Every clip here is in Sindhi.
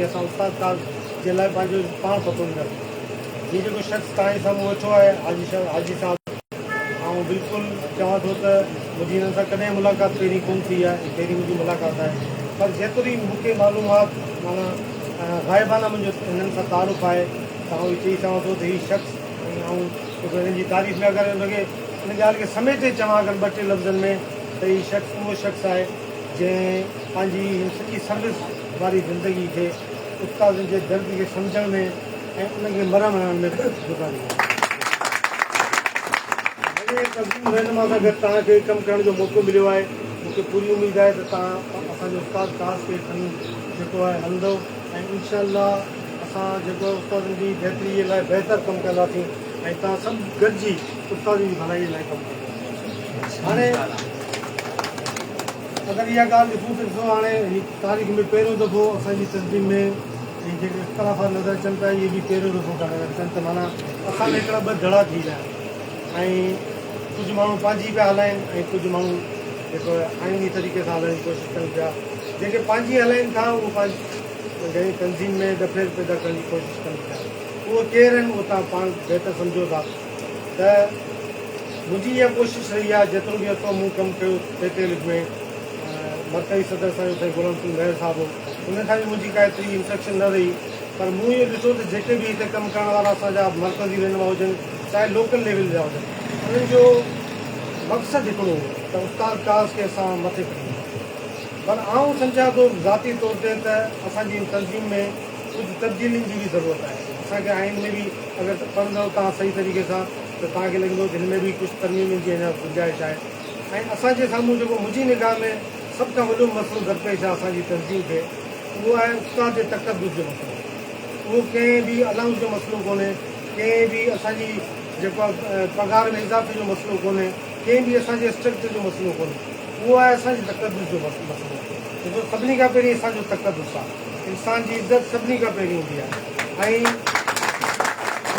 به اسان استاد ڪاز جي لاء پنهنجو پاڻ پتوڙينداسين. هي جيڪو شخص توهان جي سامهون ويٺو آهي حاجي حاجي صاحب آئون بلڪل چوان ٿو ته منهنجي هنن سان ڪڏهن ملاقات پهرين ڪونه ٿي آهي ۽ پهرين منهنجي ملاقات آهي پر جيتري مون کي معلومات معنيٰ غائبانه منهنجو هنن سان تعارف آهي ته آئون اهو چئي سگهان ٿو ته هي شخص ۽ آئون جيڪو هنن جي تعريف ۾ اگر ان کي ان ڳالهه کي سميٽي چوان اگر ٻه ٽي لفظن ۾ ته هي شخص اهو شخص آهي جنهن پنهنجي هن سڄي سروس واري زندگي کي استادن جي درد کي سمجهڻ ۾ ۽ ان کي مرهم هڻڻ ۾ گذاري آهي. اهڙي هڪ عظيم رهنما سان گڏ توهان کي ڪم ڪرڻ جو موقعو مليو آهي. مون کي پوري اميد آهي ته توهان اسان جي استاد ڪاز کي کڻي جيڪو آهي هلندؤ ۽ انشاء الله اسان جيڪو آهي استادن جي بهتري جي لاء بهتر ڪم ڪنداسين ۽ توهان سڀ گڏجي استادن جي ڀلائي جي لاء ڪم ڪنداسين. هاڻي اگر اها ڳالهه ڏسون ته ڏسو هاڻي هي تاريخ ۾ پهريون دفعو اسان جي تنظيم ۾ هي جيڪي اختلافات نظر اچن پيا اهي به پهريون دفعو ٿا نظر اچن ته معنيٰ اسان ۾ هڪڙا ٻه ڌڙا ٿي ويا آهن ۽ ڪجهه ماڻهو پنهنجي پيا هلائين ۽ ڪجهه ماڻهو جيڪو آئيني طريقي سان هلڻ جي ڪوشش ڪن پيا جيڪي پنهنجي هلائين ٿا اهو پنهنجي تنظيم ۾ ڏڦيڙ پيدا ڪرڻ جي ڪوشش ڪن پيا اهو ڪير آهن اهو توهان پاڻ بهتر سمجهو ٿا ته منهنجي اها ڪوشش رهي آهي جيترو به عرصو مون ڪم ڪيو ٽي ٽي لک ۾ مرڪزي صدر اسان جو سائين غلام رسول مهر صاحب هو ان سان به منهنجي ڪا ايتري انٽريڪشن نه رهي پر مون اهو ڏٺو ته جيڪي به هتي ڪم ڪرڻ وارا اسان جا مرڪزي رهنما هجن چاهي لوڪل ليول جا هجن انهن جو مقصد هڪڙو هو ته استاد ڪاز کي اسان مٿي کڻي وڃون پر آئون سمجهان ٿو ذاتي طور تي ته اسان جي هن تنظيم ۾ ڪجهه تبديلين جي به ضرورت آهي. اسان کي آئين ۾ به اگر پڙهندؤ توهان صحيح طريقي سان ته توهان کي لڳندو ته هن ۾ به ڪجهه ترميمن جي اڃا گنجائش آهي ۽ اسان جي سامهون جيڪو منهنجي نگاهه ۾ سڀ کان وڏو مسئلو درپيش آهي اسان جي تنظيم کي اهو آهي استاد جي تقدس جو مسئلو. اهو ڪنهن به الائونس جو مسئلو ڪونهي، ڪنهن به اسان جي جيڪو آهي پگهار ۾ اضافي جو مسئلو ڪونهي، ڪنهن به اسان جي اسٽرڪچر جو مسئلو ڪونهي، اهو آهي اسان جي تقدس جو مسئلو. ڏسو سڀني کان پهرين اسان جو تقدس آهي. انسان جي عزت سڀني کان پهرين هوندي آهي ۽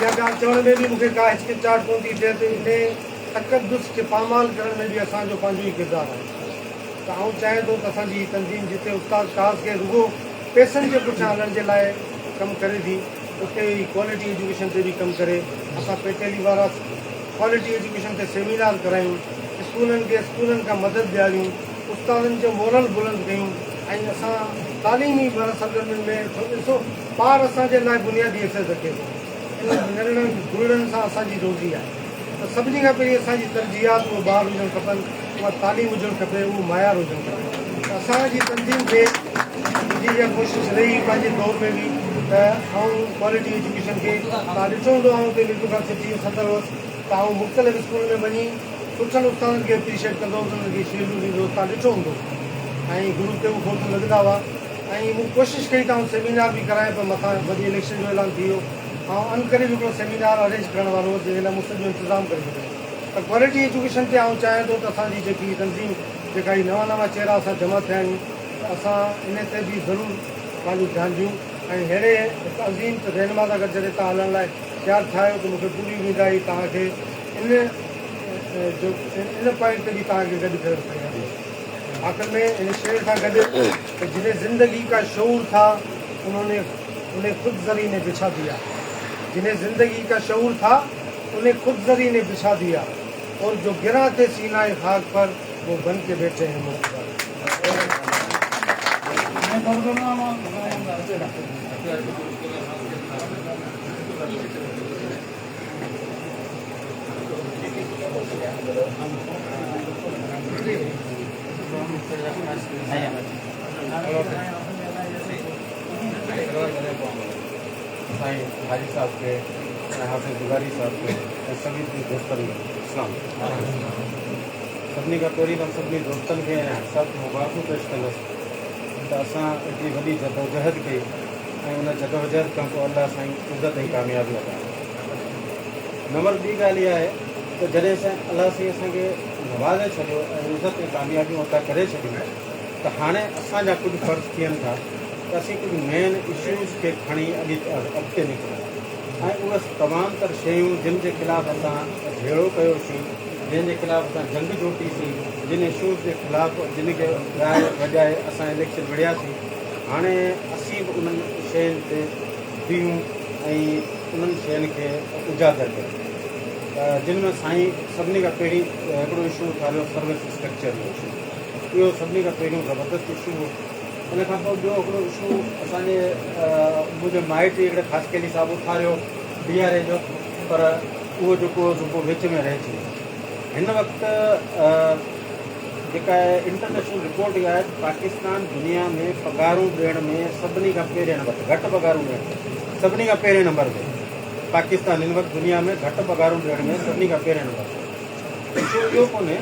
اها ڳالهه چوڻ ۾ به مون کي ڪا هچڪچاهٽ ڪونه ٿي ٿئي ته انهي تقدس کي پامال ڪرڻ ۾ به اسان جو پنهنجو ئي ڪردار آهي ته آئون چاهيان ٿو ته اسان جي هي تنظيم جتي استاد ڪاز کي رڳو پئسن جي پٺيان هلڻ جي لاء ڪم ڪري ٿي اتي ئي ڪوالٽي ايجوڪيشن تي به ڪم ڪري. اسان پيٽيلي وارا ڪوالٽي ايجوڪيشن تي سيمينار ڪرايون، اسڪولن کي اسڪولن کان مدد ڏياريون، استادن جو مورل بلند ڪيون ۽ اسان تعليمي سرگرمين ۾ ڏسو ٻار اسان جي لاء بنيادي حيثيت رکي ٿو انهن ننڍڙن گلڙن سان اسان جي روزي آهي ته سڀني کان پهرين اسان جي ترجيحات اهي ٻار هجڻ کپن اها تعليم هجڻ کپي اهو معيار هجڻ کپي ته اسان جي تنظيم کي منهنجي اها ڪوشش رهي پنهنجي دور ۾ به ته آئون ڪوالٽي ايجوڪيشن کي توهان ڏٺو هوندو آئون اتي ميرپور خان سٽي جو صدر هوس ته آئون مختلف اسڪولن ۾ وڃي سٺن استادن کي اپريشيٽ ڪندو هوس انهن کي شيلڊون ڏيندو هوس توهان ڏٺو هوندو ۽ گروپ تي به فوٽو لڳندا هئا ۽ مون ڪوشش ڪئي ته آئون سيمينار به ڪرايان پر مٿان وڏي اليڪشن جو اعلان ٿي ويو آئون انڪري به هڪڙو سيمينار ارينج ڪرڻ وارو هوس جنهن جي لاء مون سڄو انتظام ڪري ڇڏيو هو ته ڪوالٽي ايجوڪيشن تي آئون چاهيان ٿو ته اسان جي جيڪي تنظيم جيڪا هي نوان نوان چهرا اسان جمع ٿيا آهيون ته اسان انهي تي به ضرور پنهنجو ڌيان ڏيون ۽ ههڙي هڪ عظيم رهنما سان گڏ جڏهن توهان هلڻ لاء تيار ٿيا آهيو ته مون کي پوري اميد آهي توهان کي ان جو ان پوائنٽ تي به توهان کي گڏ ڪرڻ کڻي آيو. آخر ۾ هن شعر سان گڏ ته جنهن زندگي ڪا شعور ٿا انهون ني انهين خود ذري ني بڇا ديا جنهن زندگي ڪا شعور ٿا انهين خود ذري ني بڇا ديا اور جو گرا ٿي سينائي خاڪ پر وو بن ڪي بيٺي هين معتبر. سائين حاجي صاحب کي ۽ حافظ لغاري صاحب کي ۽ سڀني دوستن کي اسلام سڀني کان پهرين ته سڀني دوستن کي ۽ حاجي صاحب کي مبارڪون پيش ڪندس ته اسان ايتري وڏي جدوجهد ڪئي ۽ ان جدوجهد کان پوء الله سائين عزت ۽ ڪاميابي عطا ڪئي. نمبر ٻي ڳالهه اها آهي ته جڏهن سائين الله سائين اسان کي نوازي ڇڏيو ۽ عزت ۽ ڪاميابيون عطا ڪري ڇڏيون ته هاڻي اسان جا ڪجهه فرض ٿين ٿا ته اسين ڪجهه مين اشوز کي کڻي اڳتي نڪرون ۽ اهي تمام تر شيون جن جي خلاف اسان جهيڙو ڪيوسين، جنهن جي خلاف اسان جنگ جوٽيسين، جن اشوز جي خلاف جن کي ڳائي وڄائي اسان اليڪشن وڙهياسين، هاڻي اسين به انهن شين تي بيهون ۽ انهن شين کي اجاگر ڪريون جن ۾ سائين سڀني کان پهرين هڪڙو اشو اٿاريو سروس اسٽرڪچر جو اشو اهو سڀني کان پهريون زبردست اشو هو ان کان پوء ٻيو هڪڙو اشو اسان جي منهنجي مائٽ هڪڙي خاصخيلي صاحب اٿاريو ڊي آر اي جو پر اهو جيڪو هو سو پوء وچ ۾ رهجي ويو هن وقت جيڪا انٽرنيشنل رپورٽ اها آهي ته پاڪستان دنيا ۾ پگهارون ڏيڻ ۾ سڀني کان پهرين نمبر تي گهٽ پگهارون ڏيڻ ۾ سڀني کان پهرين نمبر تي پاڪستان هن وقت دنيا ۾ گهٽ پگهارون ڏيڻ ۾ سڀني کان پهرين نمبر تي اشو اهو ڪونهي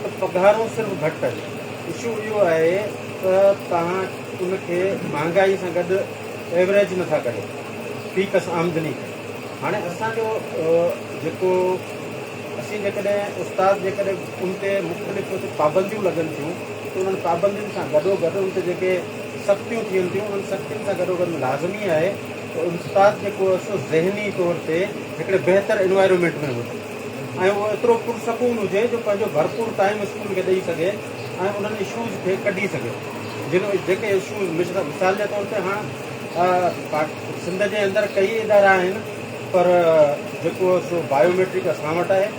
ته پگهارون صرف گهٽ آهن اشو اهو آهي ته توهان ان کي مهانگائي سان گڏ ايوريج نٿا ڪريو في ڪس آمدني کي هاڻي اسان جو جيڪو اسين جيڪڏهن استاد جيڪڏهن ان تي مختلف پابنديون لڳن ٿيون ته انهن پابندين سان گڏو گڏ ان تي جيڪي سختيون ٿين ٿيون انهن سختين سان گڏو گڏ لازمي آهي ته استاد جيڪو آهي سو ذهني طور تي هڪڙي بهتر انوائرمينٽ ۾ هجي ۽ اهو ايترو پرسڪون هجي جو پنهنجو ڀرپور ٽائيم اسڪول کي ڏئي سگهي ۽ انهن اشوز کي ڪڍي سگهي جن جيڪي اشوز مثال جي طور تي هاڻ سنڌ جي اندر ڪئي ادارا آهن پر جيڪو سو بايو ميٽرڪ اسان وٽ آهي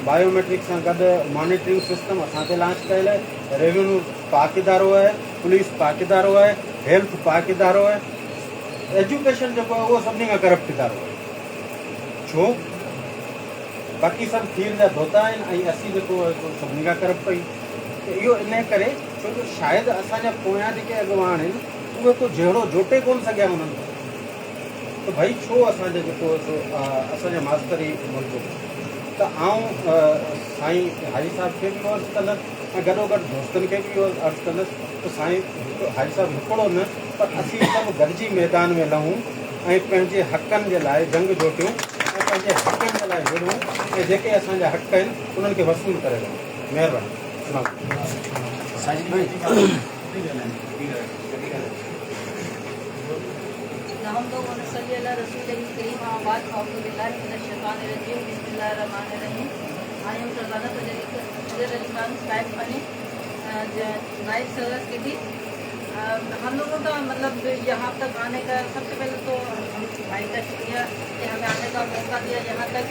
بايو ميٽرڪ سان گڏ مانيٽرنگ سسٽم اسان تي لانچ ڪيل آهي ريونيو پاڪ ادارو آهي پوليس پاڪ ادارو آهي هيلٿ پاڪ ادارو آهي ايجوڪيشن جيڪو آهي اهو سڀني کان ڪرپٽ ادارو آهي ڇو باقي سڀ کير جا ڌوتا آهن ۽ اسين جيڪو آهي سو سڀني کان ڪرپٽ آهيون ته اهو ان ڪري ڇو جو شايد اسان جا پويان جيڪي اڳواڻ آهن اهي ڪو جهيڙو جوٽي ڪونه سگهيا انهن ته ڀئي ڇو اسان جا جيڪو سو اسان جا ماستر ئي ملزم ته آئون سائين حاجي صاحب کي به عرض ڪندس ۽ گڏو گڏ دوستن کي به اهو عرض ڪندس ته سائين حاجي صاحب هڪڙو نه پر اسين سڀ گڏجي ميدان ۾ لهون ۽ پنهنجي حقن جي لاء جنگ جوٽيون ۽ پنهنجي حقن جي لاء وڙهون ۽ جيڪي اسان جا حق آهن انهن کي وصول ڪري رهون. مهرباني. اسلام عليڪم. نحمده و نصلي علي رسوله الڪريم اما بعد فاعوذ بالله من الشيطان الرجيم بسم الله الرحمن الرحيم I am Farzana Fazal Ali Khan صاحب فني نائب صدر سٽي हम लोगों का मतलब यहाँ तक आने का सबसे पहले तो हम भाई का शुक्रिया कि हमें आने का मौका दिया। यहाँ तक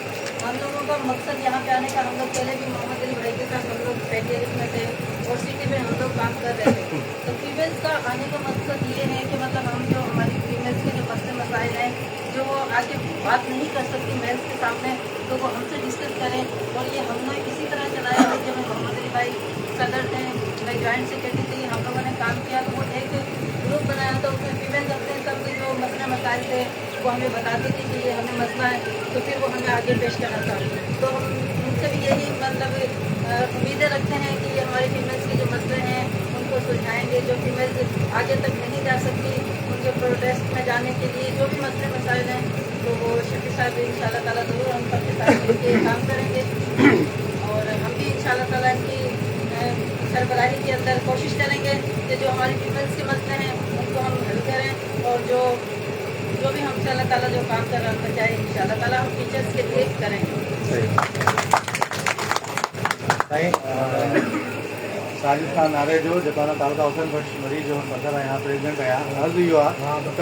हम लोगों का मकसद यहाँ पे आने का, हम लोग पहले भी मोहम्मद अली भाई के साथ हम लोग पहले में थे और सिटी में हम लोग काम कर रहे थे। तो फीमेल्स का आने का मकसद ये है कि मतलब हम जो हमारी फीमेल्स के जो मसले मसाइल हैं जो वो आके बात नहीं कर सकती मेल्स के सामने, तो वो हमसे डिस्कस करें। और ये हमने इसी तरह चलाया है जब मोहम्मद अली भाई सदर थे, मैं जॉइंट सेक्रेटरी थी, हम लोगों ने काम किया। तो वो एक ग्रुप बनाया था, उसमें फीमेल्स अपने सब जो मसले मसाइल थे वो हमें बताती थी कि ये हमें मसला है, तो फिर वो हमें आगे पेश करना था। तो हम उनसे भी यही मतलब उम्मीदें रखते हैं कि ये हमारे फीमेल्स के जो मसले हैं उनको सुलझाएंगे। जो फीमेल्स आगे तक नहीं जा सकती उनके प्रोटेस्ट में जाने के लिए जो भी मसले मसाइल हैं तो वो शफी साहब इंशाअल्लाह ताला ज़रूर हम सबके साथ मिलके काम करेंगे। और हम भी इंशाअल्लाह ताला इनकी सरबराही के अंदर कोशिश करेंगे कि जो हमारी फीमेल्स के मसले हैं उनको हम हल करें और जो जो भी हमसे अल्लाह ताला जो काम कर रहा चाहे इंशाअल्लाह ताला हम टीचर्स के लिए करेंगे। साईं साजिद खान नारेजो जेको आहे तालुका हुसैन बख्श मरी जो सदर आहियां, प्रेसिडेंट आहियां। अर्ज़ु इहो आहे त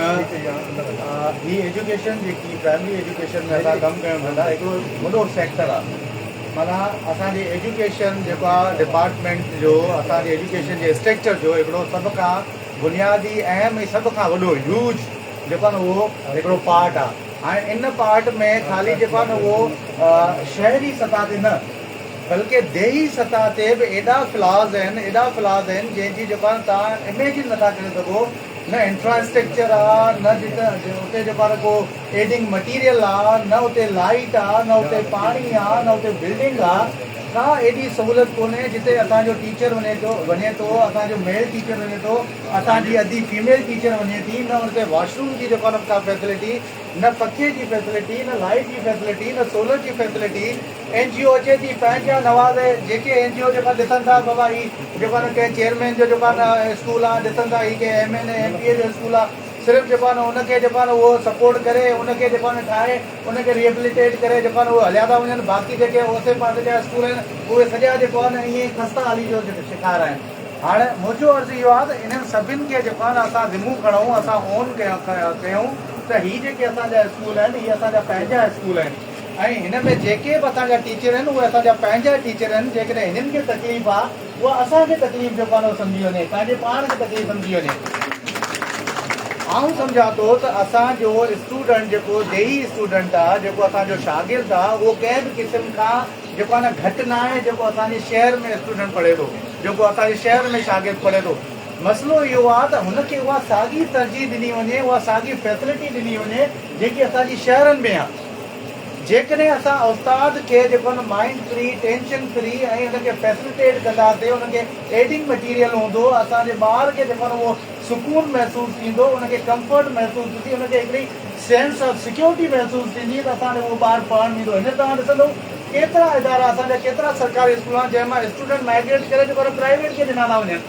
हीअ एजुकेशन जेकी प्राइमरी एजुकेशन में असां कमु कयूं पिया था, हिकिड़ो वॾो सेक्टर आहे। माना असांजे एजुकेशन जेको आहे डिपार्टमेंट जो असांजे एजुकेशन जे स्ट्रक्चर जो हिकिड़ो सभ खां बुनियादी अहम ऐं सभ खां वॾो ह्यूज जेको आहे न उहो हिकिड़ो पार्ट आहे। हाणे इन पार्ट में ख़ाली जेको आहे न उहो शहरी सतह ते न बल्कि देही सतह ते बि एॾा फ्लॉज़ आहिनि, एॾा फ्लॉज़ आहिनि जंहिंजी जेको आहे तव्हां इमेजिन नथा करे सघो। न इंफ्रास्ट्रक्चर आहे, न जिते उते जेको आहे को एडिंग मटीरियल आहे, न उते लाइट आहे, न उते पाणी आहे, न उते बिल्डिंग आहे, का एॾी सहूलियत कोन्हे जिते असांजो टीचर वञे थो, असांजो मेल टीचर वञे थो, असांजी अधी फीमेल टीचर वञे थी, न उते वॉशरूम जी जेको आहे का फैसिलिटी, न पखे जी फैसिलिटी, न लाइट जी फैसिलिटी, न सोलर जी फैसिलिटी। एन जी ओ अचे थी पंहिंजा नवाज़, जेके एन जी ओ जेका ॾिसनि था बाबा हीअ जेको आहे न कंहिं चेयरमैन जो जेको आहे न स्कूल आहे, ॾिसनि था हीअ कंहिं M N A M P A जो स्कूल आहे, सिर्फ़ु जेको आहे न उनखे जेको आहे न उहो सपोर्ट करे, उनखे जेको आहे न ठाहे, उनखे रिहेबिलिटेट करे जेको आहे न उहो हलिया था वञनि। बाक़ी जेके ओसे पासे जा स्कूल आहिनि उहे सॼा जेको आहे न ईअं खस्ता हाली जो शिकार आहिनि। هاڻ منهنجو عرض اهو آهي ته انهن سڀن کي جيڪو آهي نه اسان ذمو کڻون، اسان اون ڪيون ته هي جيڪي اسان جا اسڪول آهن هي اسان جا پنهنجا اسڪول آهن ۽ هن ۾ جيڪي به اسان جا ٽيچر آهن اهي اسان جا پنهنجا ٽيچر آهن، جيڪڏهن هنن کي تڪليف آهي اها اسان کي تڪليف جيڪو آهي نه سمجهي وڃي، پنهنجي پاڻ کي تڪليف سمجهي وڃي. آئون سمجهان ٿو ته اسان جو اسٽوڊنٽ جيڪو ديهي اسٽوڊنٽ آهي، جيڪو اسان جو شاگرد آهي اهو ڪنهن به قسم کان جيڪو آهي نه گهٽ نه آهي جيڪو اسان جي شهر ۾ اسٽوڊنٽ پڙهي ٿو، جيڪو اسان جي شهر ۾ شاگرد پڙهي ٿو. مسئلو اهو آهي ته هن کي اها ساڳي ترجيح ڏني وڃي، اها ساڳي فيسلٽي ڏني وڃي جيڪي اسان جي شهرن ۾ آهي. جيڪڏهن اسان استاد کي جيڪو آهي نه مائنڊ فري، ٽينشن فري ۽ ان کي فيسلٽيٽ ڪنداسين، ان کي ايڊنگ مٽيريل هوندو، اسان جي ٻار کي جيڪو آهي نه اهو سڪون محسوس ٿيندو، ان کي ڪمفرٽ محسوس ٿيندي، ان کي هڪڙي سينس آف سيڪيورٽي محسوس ٿيندي ته اسان جو اهو ٻار پڙهڻ ويندو. هينئر توهان ڏسندو ڪيترا ادارا اسان جا ڪيترا سرڪاري اسڪول آهن جنهن مان اسٽوڊنٽ مائگريٽ ڪري جيڪو آهي پرائيويٽ کي ڏنا ٿا وڃن.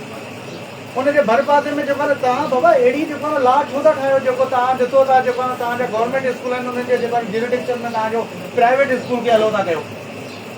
ان جي ڀر پاسي ۾ جيڪو آهي نه توهان بابا اهڙي جيڪو آهي نه لا ڇو ٿا ٺاهيو جيڪو توهان ڏسو ٿا جيڪو آهي نه توهان جا گورنمينٽ اسڪول آهن انهن جي جيڪو آهي جيوريڊڪشن ۾ توهان جو پرائيويٽ اسڪول کي الو ٿا ڪيو.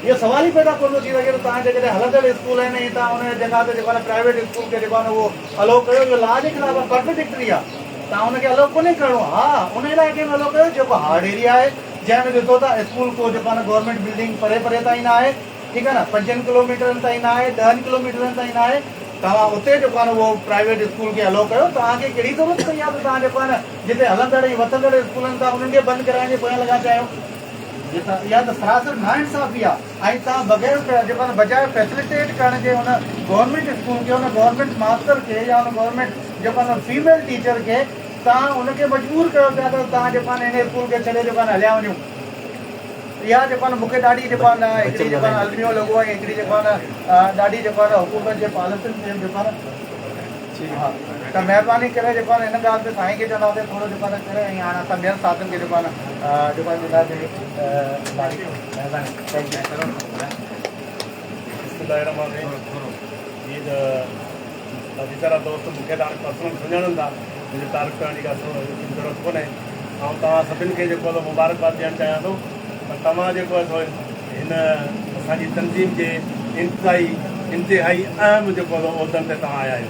اهو سوال ئي پيدا ڪونه ٿو ٿي سگهي ته توهان جيڪڏهن هلندڙ اسڪول آهن ۽ توهان ان جي جڳهه تي جيڪو آهي نه پرائيويٽ اسڪول کي جيڪو آهي نه اهو الو ڪيو اهو لا جي خلاف آهي ڪانٽرڊڪٽري آهي توهان ان کي الو ڪونهي ڪرڻو ها ان علائقي ۾ الو ڪيو جيڪو هارڊ ايريا آهي جنهن ۾ ڏسو ٿا اسڪول ڪو جيڪو آهي نه گورنمينٽ بلڊنگ پري پري تائين نه آهي ٺيڪ آهي نه پنجن ڪلوميٽرن تائين نه آهي ڏهن ڪلوميٽرن تائين نه آهي توهان اتي جيڪو آهي نه اهو پرائيويٽ اسڪول کي الو ڪيو توهان کي ڪهڙي ضرورت پئي آهي ته توهان جيڪو آهي نه جتي هلندڙ ۽ وسندڙ اسڪول آهن توهان انهن کي بند ڪرائڻ جي پويان لڳا پيا آهيو اها ته سراسر ناانصافي آهي ۽ توهان بغير جيڪو آهي نه بجاء فيسليٽيٽ ڪرڻ جي ان گورنمينٽ اسڪول کي ان گورنمينٽ ماستر کي يا ان گورنمينٽ جيڪو آهي نه فيميل ٽيچر کي توهان ان کي مجبور ڪيو پيا ته توهان جيڪو آهي نه هن اسڪول کي ڇڏي جيڪو آهي نه هليا وڃو اها جيڪو آهي نه مون کي ڏاڍي جيڪو آهي نه هڪڙي جيڪو آهي نه الميو لڳو ۽ هڪڙي جيڪو آهي نه ڏاڍي جيڪو آهي نه حڪومت جي پاليسين تي جيڪو آهي نه ها ته مهرباني ڪري جيڪو آهي نه ان ڳالهه تي سائين کي چونداسين ٿورو جيڪو آهي نه ڪري ۽ هاڻي اسان ٻين ساٿين کي جيڪو آهي نه جيڪو آهي ڏينداسين مهرباني thank you. بسم الله الرحمن الرحيم هي ته ويچارا دوست مون کي ته هاڻي پرسنل سڃاڻن ٿا منهنجي تعارف ڪرڻ جي ڪا ضرورت ڪونهي. آئون توهان سڀن کي جيڪو آهي سو مبارڪباد ڏيڻ چاهيان ٿو ته توهان جيڪو آهي سو هن اسان جي تنظيم جي انتهائي انتهائي اهم جيڪو آهي سو عهدن تي توهان آيا آهيو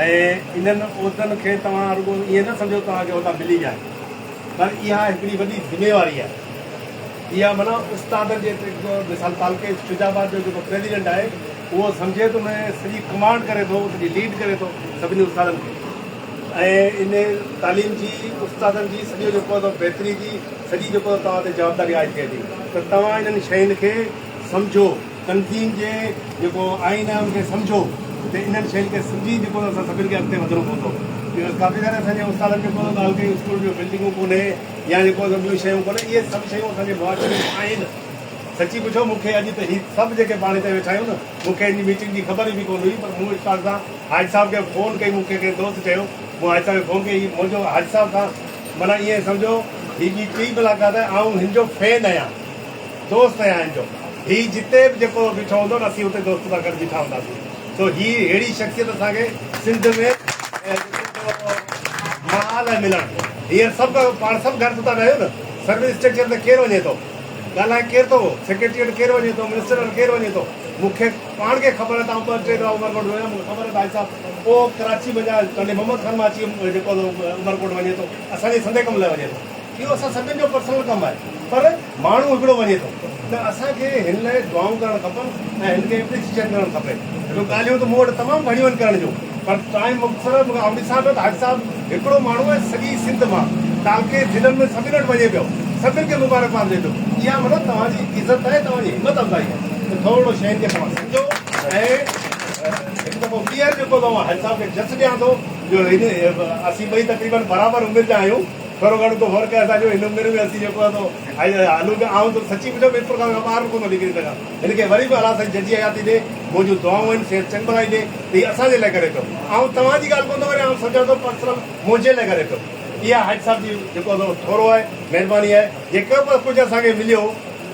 ۽ انهن عهدن کي توهان رڳو ائين نه سمجهو توهان کي عهدا ملي ويا آهن پر اها هڪڙي وڏي ذميواري آهي. اها معنيٰ استادن جي مثال تعلقي شجاع آباد جو جيڪو پريزيڊنٽ آهي اهو سمجهي ٿو ۾ سڄي ڪمانڊ ڪري ٿو سڄي ليڊ ڪري ٿو سڀني استادن کي ۽ ان تعليم جي استادن جي سڄو جيڪو آهي بهتري جي سڄي جيڪو توهان تي جوابداري عائد ٿئي ٿي ته توهان انهن شين کي سمجهو تنظيم جي جيڪو آئين آهي ان کي سمجهو ته انهن شين کي سمجهي جيڪو اسان سڀني کي اڳتي وڌڻو پوندو ڪافي ساري اسان جي استادن جيڪو ڳالهه ڪئي اسڪول جون بلڊنگون ڪونهي يا جيڪو ٻيون شيون ڪونهي اهي سڀ شيون اسان جي معاشري ۾ آهن سچي پڇو مون کي اڄ ته هي سڀ جيڪي پاڻ هتي ويٺا آهيون نه مون کي ان ميٽنگ جي خبر به ڪونه هئي پر مون اتفاق سان حاجي صاحب کي فون ڪئي مون کي ڪنهن دوست چيو مون حاجي صاحب کي فون ڪئي هي منهنجو حاجي صاحب سان معنيٰ ائين سمجهو هي ٻي ٽي ملاقات آهي آئون هن جو فين آهيان دوست آهيان هن جو هي جتي به جيڪو بيٺو هوندو نه اسين اتي دوست سان گڏ بيٺا هونداسين سو هي ههڙي شخصيت اسان کي سنڌ ۾ محال آهي ملڻ هينئر سڀ پاڻ سڀ گهر ستا پيا آهيون نه سروس اسٽرڪچر تي ڪير وڃي ٿو ڳالهائي ڪير ٿو سيڪريٽريٽ ڪير وڃي ٿو منسٽر وٽ ڪير وڃي ٿو مون کي پاڻ کي خبر آهي ته آئون ٻه ٽي دفعا عمرڪوٽ ويو آهيان مون کي خبر آهي ته حاجي صاحب پوء ڪراچي منجهان ٽنڊي محمد خان مان اچي جيڪو عمرڪوٽ وڃي ٿو اسان جي سندي ڪم لاء وڃي ٿو اهو اسان سڀني جو پرسنل ڪم آهي پر ماڻهو هڪڙو وڃي ٿو ته اسان کي هن لاء دعائون ڪرڻ کپن ۽ هن کي اپريسيشن ڪرڻ کپي ڇو ڳالهيون ته مون وٽ تمام گهڻيون آهن ڪرڻ جون پر ٽائيم مختصر آهي مون کي آئون ڏسان پيو ته حاجي صاحب هڪڙو ماڻهو ۽ سڄي سنڌ مان تعلقي ضلعن ۾ سڀني وٽ وڃي پيو سڀني کي مبارڪباد ڏئي پيو اها معنيٰ توهان جي عزت آهي توهان جي همت افزائي آهي ته ٿورڙو شين کي توهان سمجهو ۽ هڪ دفعو ٻيهر جيڪو آئون حاجي صاحب کي جس ڏيان ٿو جو هن اسين ٻئي تقريبن برابر عمر جا آهيون ٿورو گهڻو ڪو فرق آهي اسان جو هن عمر ۾ اسين جيڪو آهي سو هلون پيا. آئون ته سچي پڇو ميرپور خاص کان ٻاهر به ڪونه ٿو نڪري سگهان. هن کي وري به الله سائين ججهي حياتي ڏي، منهنجون دعائون آهن، صحت چڱ ڀلائي ڏي ته هي اسان جي لاء ڪري پيو. آئون توهان جي ڳالهه ڪونه ٿو ڪريان، آئون سمجهان ٿو پرسنل منهنجي لاء ڪري پيو. اها حاجي صاحب جي جيڪو آهي سو ٿورو آهي، مهرباني آهي. جيڪو به ڪجهه اسان کي مليو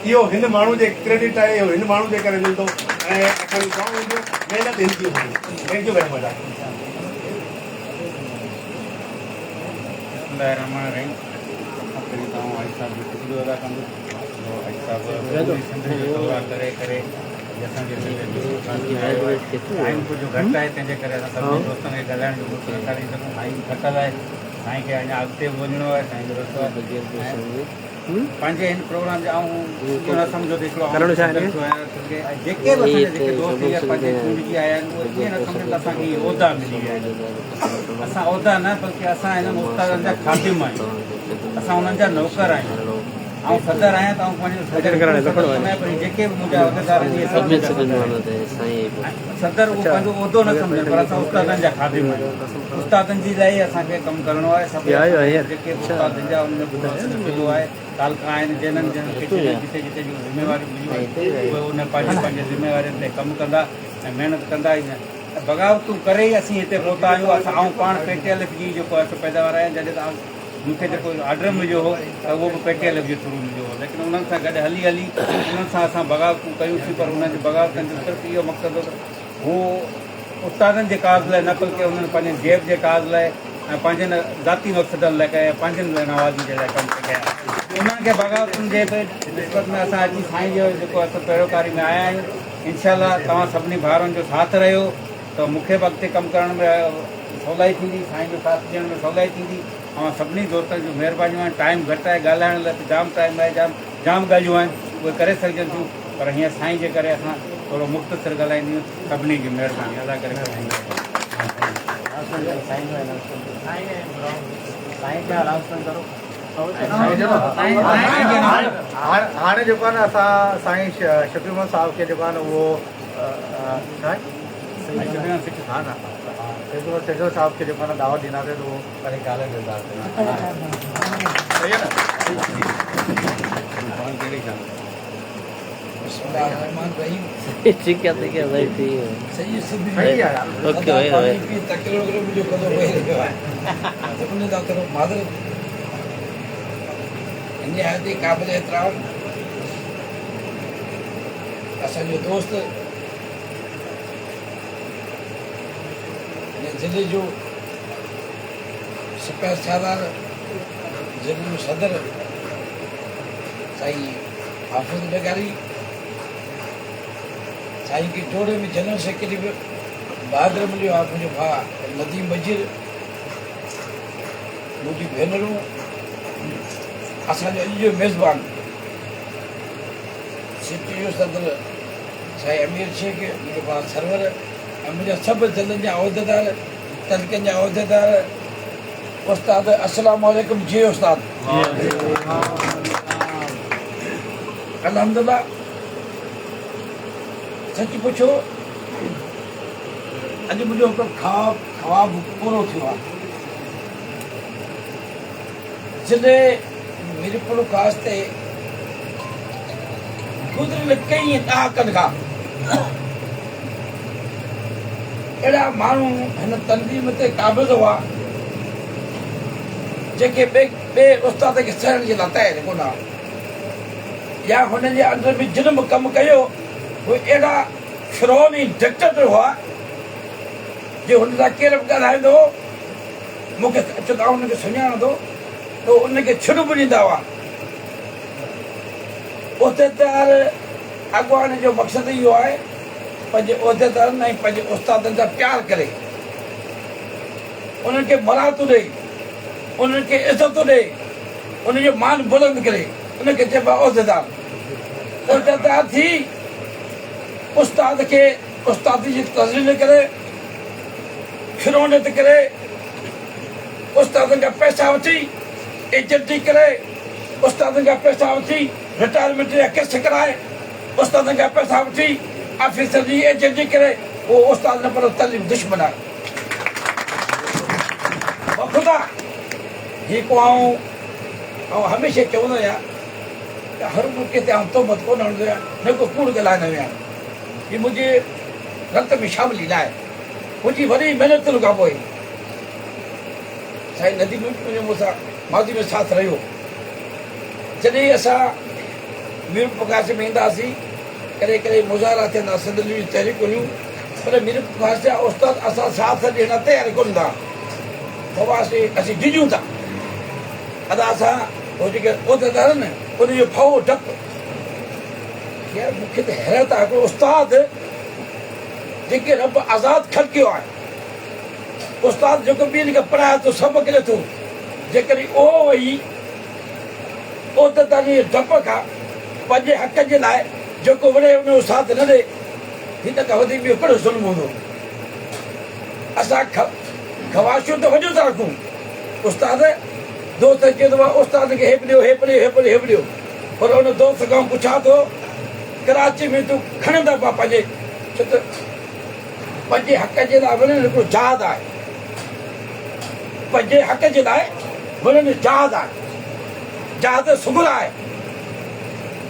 اهو هن ماڻهو جي ڪريڊٽ آهي، اهو هن ماڻهو جي ڪري ملندو ۽ اسان جون دعائون هونديون، محنت هن جي هوندي. Thank you very much. بسم الله الرحمٰن الرحيم سڀ کان پهرين ته آئون حاجي صاحب جو شڪريو ادا ڪندس جو حاجي صاحب پوري سنڌ جو دورا ڪري ڪري هي اسان جي ضلعي ميرپورخاص ۾ آيو آهي. ٽائيم ڪجهه گهٽ آهي تنهن جي ڪري اسان سڀني دوستن کي ڳالهائڻ جو موقعو نٿا ڏئي سگهون. سائين ٿڪل آهي، سائين کي اڃا اڳتي به وڃڻو آهي، سائين جو رستو آهي ۽ پنهنجي هن پروگرام جي آئون اهو نه سمجهو ته هڪڙو آئون صدر ٿيو آهيان ڇو ڪي جيڪي به اسان جا جيڪي دوست هينئر پنهنجي چونڊجي آيا آهن اهي ائين نه سمجهن ته اسان کي اهي عهدا ملي ويا آهن. اسان عهدا نه بلڪه اسان هنن استادن جا خادم آهيون، اسان انهن جا نوڪر آهيون. آئون صدر آهيان ته آئون پنهنجو صدر هڪڙو صدر ڪونه آهيان پر هي جيڪي به منهنجا عهديدار آهن اهي سڀ منهنجا صدر آهن ۽ صدر اهو پنهنجو عهدو نه سمجهن پر اسان استادن جا خادم آهيون استادن جي لاء ئي اسان کي ڪم ڪرڻو آهي سڀئي جيڪي به استادن جا ان ۾ پورو اسان جو ضلعو آهي تعلقا آهن جنھن جنھن کي جنھن جتي جتي جون ذميواريون مليون آهن اهي ان پنهنجي پنهنجي ذميوارين تي ڪم ڪندا ۽ محنت ڪندا ۽ بغاوتون ڪري ئي اسين هتي پهتا آهيون اسان آئون پاڻ پي ٽي ايل ايف جي جيڪو آهي سو پيداوار آهيان جڏهن ته مون کي جيڪو آرڊر مليو هو ته اهو به پي ٽي ايل ايف جي ٿرو مليو هو ليڪن انهن سان گڏ هلي هلي انهن سان اسان بغاوتون ڪيون سين پر انهن جي بغاوتن جو صرف اهو مقصد هو ته هو استادن جي ڪاز لاء نه بلڪه انهن پنهنجن جيب جي ڪاز لاء ۽ پنهنجن ذاتي مقصدن لاء ڪيا پنهنجن نوازي جي لاء ڪم پئي ڪيا انهن کي بغاوتن جي به نسبت ۾ اسان اچي سائين جو جيڪو اسان پيروڪاري ۾ آيا آهيون انشاء الله توهان سڀني ڀائرن جو ساٿ رهيو ته مون کي به اڳتي ڪم ڪرڻ ۾ سولائي ٿيندي، سائين جو ساٿ ڏيڻ ۾ سولائي ٿيندي. اوهان سڀني دوستن جون مهربانيون آهن. ٽائيم گهٽ آهي، ڳالهائڻ لاء ته جام ٽائيم آهي، جام جام ڳالهيون آهن، اهي ڪري سگهجن ٿيون، پر هينئر سائين جي ڪري اسان ٿورو مختصر ڳالهائينديون. سڀني جي مهرباني، الله ڪري خوش هاڻي جيڪو آهي نه اسان سائين شفيع محمد صاحب کي جيڪو آهي نه اهو ڇا سيٺو صاحب کي جيڪو آهي نه دعوت ڏينداسين ته اهو پنهنجي خيالن جو اظهار ڪري. صحيح آهي نه؟ بسم الله الرحمن الرحيم. ٺيڪ آ ٺيڪ آ ڀائي ٺيڪ آ. سڄي سنڌ جي صحيح آهي يار. اوڪي ڀائي پاڻي پي تقرير وغيره منهنجو ڪندو ويهي رهيو آهي ته ان تان ٿورو معذرت. نهايت ئي قابل احترام اسان جو دوست هن ضلعي جو سپهه سالار ضلعي جو صدر سائين حافظ لغاري سائين کي جوڙي ۾ جنرل سيڪريٽري به بهادر مليو آهي منهنجو ڀاء نديم بجير منهنجي ڀينرون اسان جو اڄ جو ميزبان سٽي جو صدر سائين امير شيخ، منهنجو ڀاء سرور ۽ منهنجا سڀ ضلعن جا عهديدار، تعلقن جا عهديدار، استاد السلام عليڪم جي استاد. الحمدلله سچ پڇو اڄ منهنجو هڪ خواب خواب پورو ٿيو آهي. ضلعي ميرپورخاص تي گذريل ڪئين ڏهاڪن کان اهڙا ماڻهو هن تنظيم تي قابض هئا، جيڪي ٻئي استاد کي سهڻ جي لاء تيار ڪونه هئا يا هنن جي انڊر ۾ جن به ڪم ڪيو، اهي اهڙا فرعوني ڊڪٽيٽر هئا، جو هن سان ڪير به ڳالهائيندو هو، مون کي ڇو ته آئون هن کي سڃاڻان ٿو ته ان کي ڇڙ به ڏيندا هئا. عهديدار اڳواڻ جو مقصد اهو آهي پنهنجي عهديدارن ۽ پنهنجي استادن سان پيار ڪري، انهن کي مراعتون ڏئي، انهن کي عزتون ڏئي، انهن جو مان بلند ڪري، ان کي چئبو آهي عهديدار. عهديدار ٿي استاد کي استادي جي تذليل ڪري، فرعونيت ڪري، استادن کان پئسا وٺي ايجنٽي ڪري، استادن کان پئسا وٺي رٽائرمينٽ جا ڪيس ڪرائي، استادن کان پئسا وٺي آفيسر جي ايجنٽي ڪري، اهو استاد نه پر تعليم دشمن آهي. بخدا هي ڪو آئون آئون هميشه چوندو آهيان ته هر موقعي تي آئون تهمت ڪونه هڻندو آهيان نه ڪو ڪوڙ ڳالهائيندو آهيان. هي منهنجي رت ۾ شامل ئي ناهي. منهنجي وڏي محنتن کان پوء سائين نديم جو مون سان ماضي ۾ ساٿ رهيو. جڏهن اسان ميرپورخاص ۾ ايندا هئاسين، ڪڏهن ڪڏهن مظاهرا ٿيندا هئا، سنڌ جون تحريڪون هيون، پر ميرپورخاص جا استاد اسان ساٿ ڏيڻ لاء تيار ڪونه ٿا هئاسين. اسين ڊڄون ٿا. ادا اسان هو جيڪي عهديدار آهن، انهن جو ڀؤ ڊپ. يار مون کي ته حيرت آهي هڪڙو استاد جيڪي رب آزاد خلقيو آهي استاد جيڪو ٻين کي پڙهائي ٿو سبق ڏي ٿو جيڪڏهن اهو ويهي عهديدارن جي ڊپ کان پنهنجي حق جي لاء جيڪو وڙهي ان جو ساٿ نه ڏي هن کان وڌيڪ ٻيو ڪهڙو ظلم هوندو اسان خواهشون ته وڏيون ٿا رکون استاد دوست چئي ٿو استاد کي هي به ڏيو هي به ڏيو هي به ڏيو هي به ڏيو پر ان دوست کان پڇان ٿو ڪراچي ۾ تون گهڻا دفعا پنهنجي ڇو ته پنهنجي حق جي لاء وڙهڻ هڪڙو جهاد آهي پنهنجي حق جي لاء وڙهڻ جهاد آهي جهاد صغرا آهي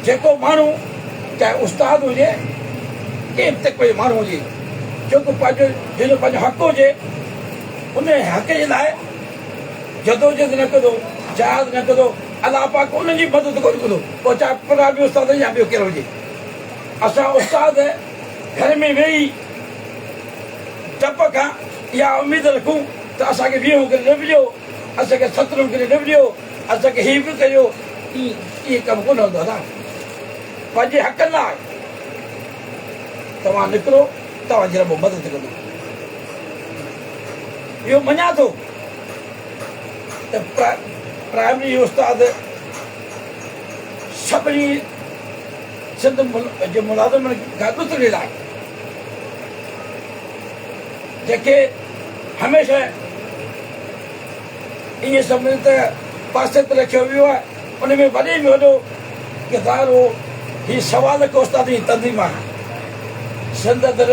جيڪو ماڻهو چاهي استاد هجي ڪنهن به طبقي جو ماڻهو هجي جيڪو پنهنجو جنهن جو پنهنجو حق هجي ان حق جي لاء جدوجهد نه ڪندو جهاد نه ڪندو الله پاڪ انهن جي مدد ڪونه ڪندو پوء چاهي پرائمري استاد هجي يا ٻيو ڪير هجي اسان استاد گهر ۾ ويهي ڊپ کان اها اميد رکون ته اسان کي ويهون گريڊ به ڏيو اسان کي سترهون گريڊ به ڏيو اسان کي هي به ڪريو ائين ڪم ڪونه هلندو ادا پنهنجي حقن لاء توهان نڪرو توهان جي رب مدد ڪندو اهو مڃان ٿو ته پرائمري استاد سڀني سنڌ جي ملازمن کان ڏتڙيل آهي جيڪي هميشه ائين سمجهه ته پاسي تي رکيو ويو آهي ان ۾ وڏي ۾ وڏو ڪردار هو هي سوا لک استادن جي تنظيم آهي سنڌ اندر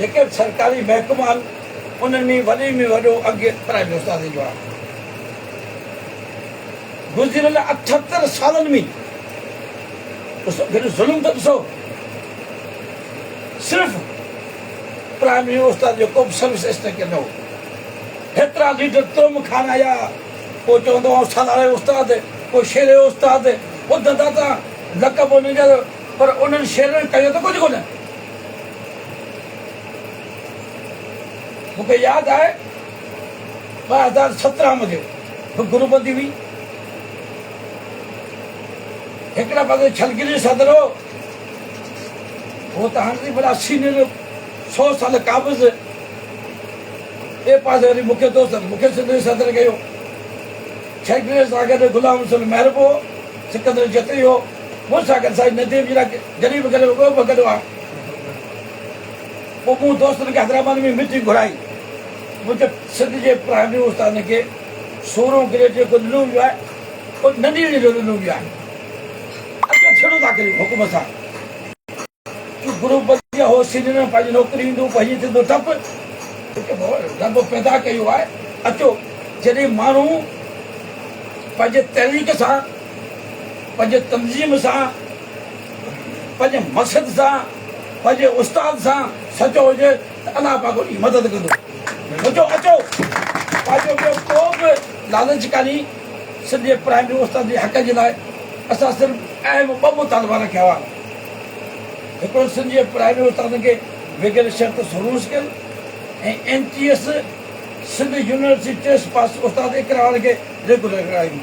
جيڪي به سرڪاري محڪما آهن انهن ۾ وڏي ۾ وڏو انگ پرائمري استادن جو آهي. گذريل 78 سالن ۾ ظلم ته ڏسو صرف پرائمري استاد جو ڪو به سروس اسٽرڪچر نه هو. هيترا ليڊر ترم کارايا ڪو چوندو هو سالار جو استاد ڪو شير جو استاد ٻڌندا ته لقب انهن جا پر انهن شيرن ڪيو ته ڪجهه ڪونه. مون کي ياد آهي 2017 ۾ به گروبندي هئي. هڪڙا پاسي ڇلگري صدر هو، هو ته هاڻي وڏا سينيئر 100 سال قابض، ٻئي پاسي وري مون کي دوست مون کي سنڌ جو صدر ڪيو. ڇلگري سان گڏ غلام حسين مهر به هو، سڪندر جتوئي هو، مون سان گڏ سائين نديم جهڙا غريب غريب ٻيو به گڏ هئا. پوء مون دوستن کي حيدرآباد ۾ ميٽنگ گهرائي. مون چيو سنڌ جي پرائمري استادن کي سورهون گريڊ جيڪو ڏنو ويو آهي اهو ننڍي جهڙو ڏنو ويو آهي. اچو ڇيڙو ٿا ڪريون حڪومت سان. جو گروپ بدلجي هو سينيئرن پنهنجي نوڪري ايندو پوء هيئن ٿيندو ٽپ. رب پيدا ڪيو آهي اچو جڏهن ماڻهو پنهنجي تحريڪ سان پنهنجي تنظيم سان پنهنجي مقصد سان پنهنجي استاد سان سچو هجي ته الله پاڪ ان جي مدد ڪندو. سچو اچو پنهنجو ٻيو ڪو به لالچ ڪانهي سنڌ جي پرائمري استاد جي حق جي لاء اسان صرف اهم ٻه مطالبا رکيا هئا هڪڙو سنڌ جي پرائمري استادن کي بغير شرط سرون scale ۽ N T S Sindh university test pass استاد اقرار وارن کي ريگولر ڪرايون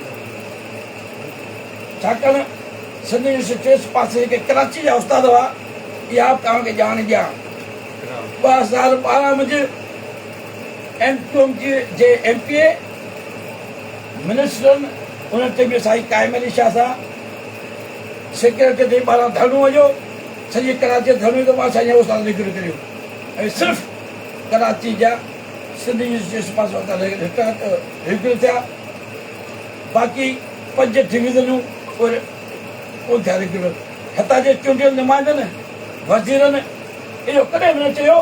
ڇاڪاڻ سنڌ يونيورسٽي ٽيسٽ پاس جيڪي ڪراچي جا استاد هئا اها به توهان کي ڄاڻ ڏيان 2012 منجهه ايم ڪيو ايم جي ايم پي اي منسٽرن ان ٽيم ۾ سائين قائم علي شاهه سان سيڪريٽري جي ٻاهران ڌرڻو هنيو سڄي ڪراچي ڌرڻو ته اسان جا استاد ريگيولر ڪريو ۽ صرف ڪراچي جا سنڌ يونيورسٽي ٽيسٽ پاس استاد ريگيولر ٿيا باقي پنج ڊويزنون اهي ڪونه ٿيا ريگيولر. هتان جي چونڊيل نمائندن، وزيرن اهو ڪڏهن به نه چيو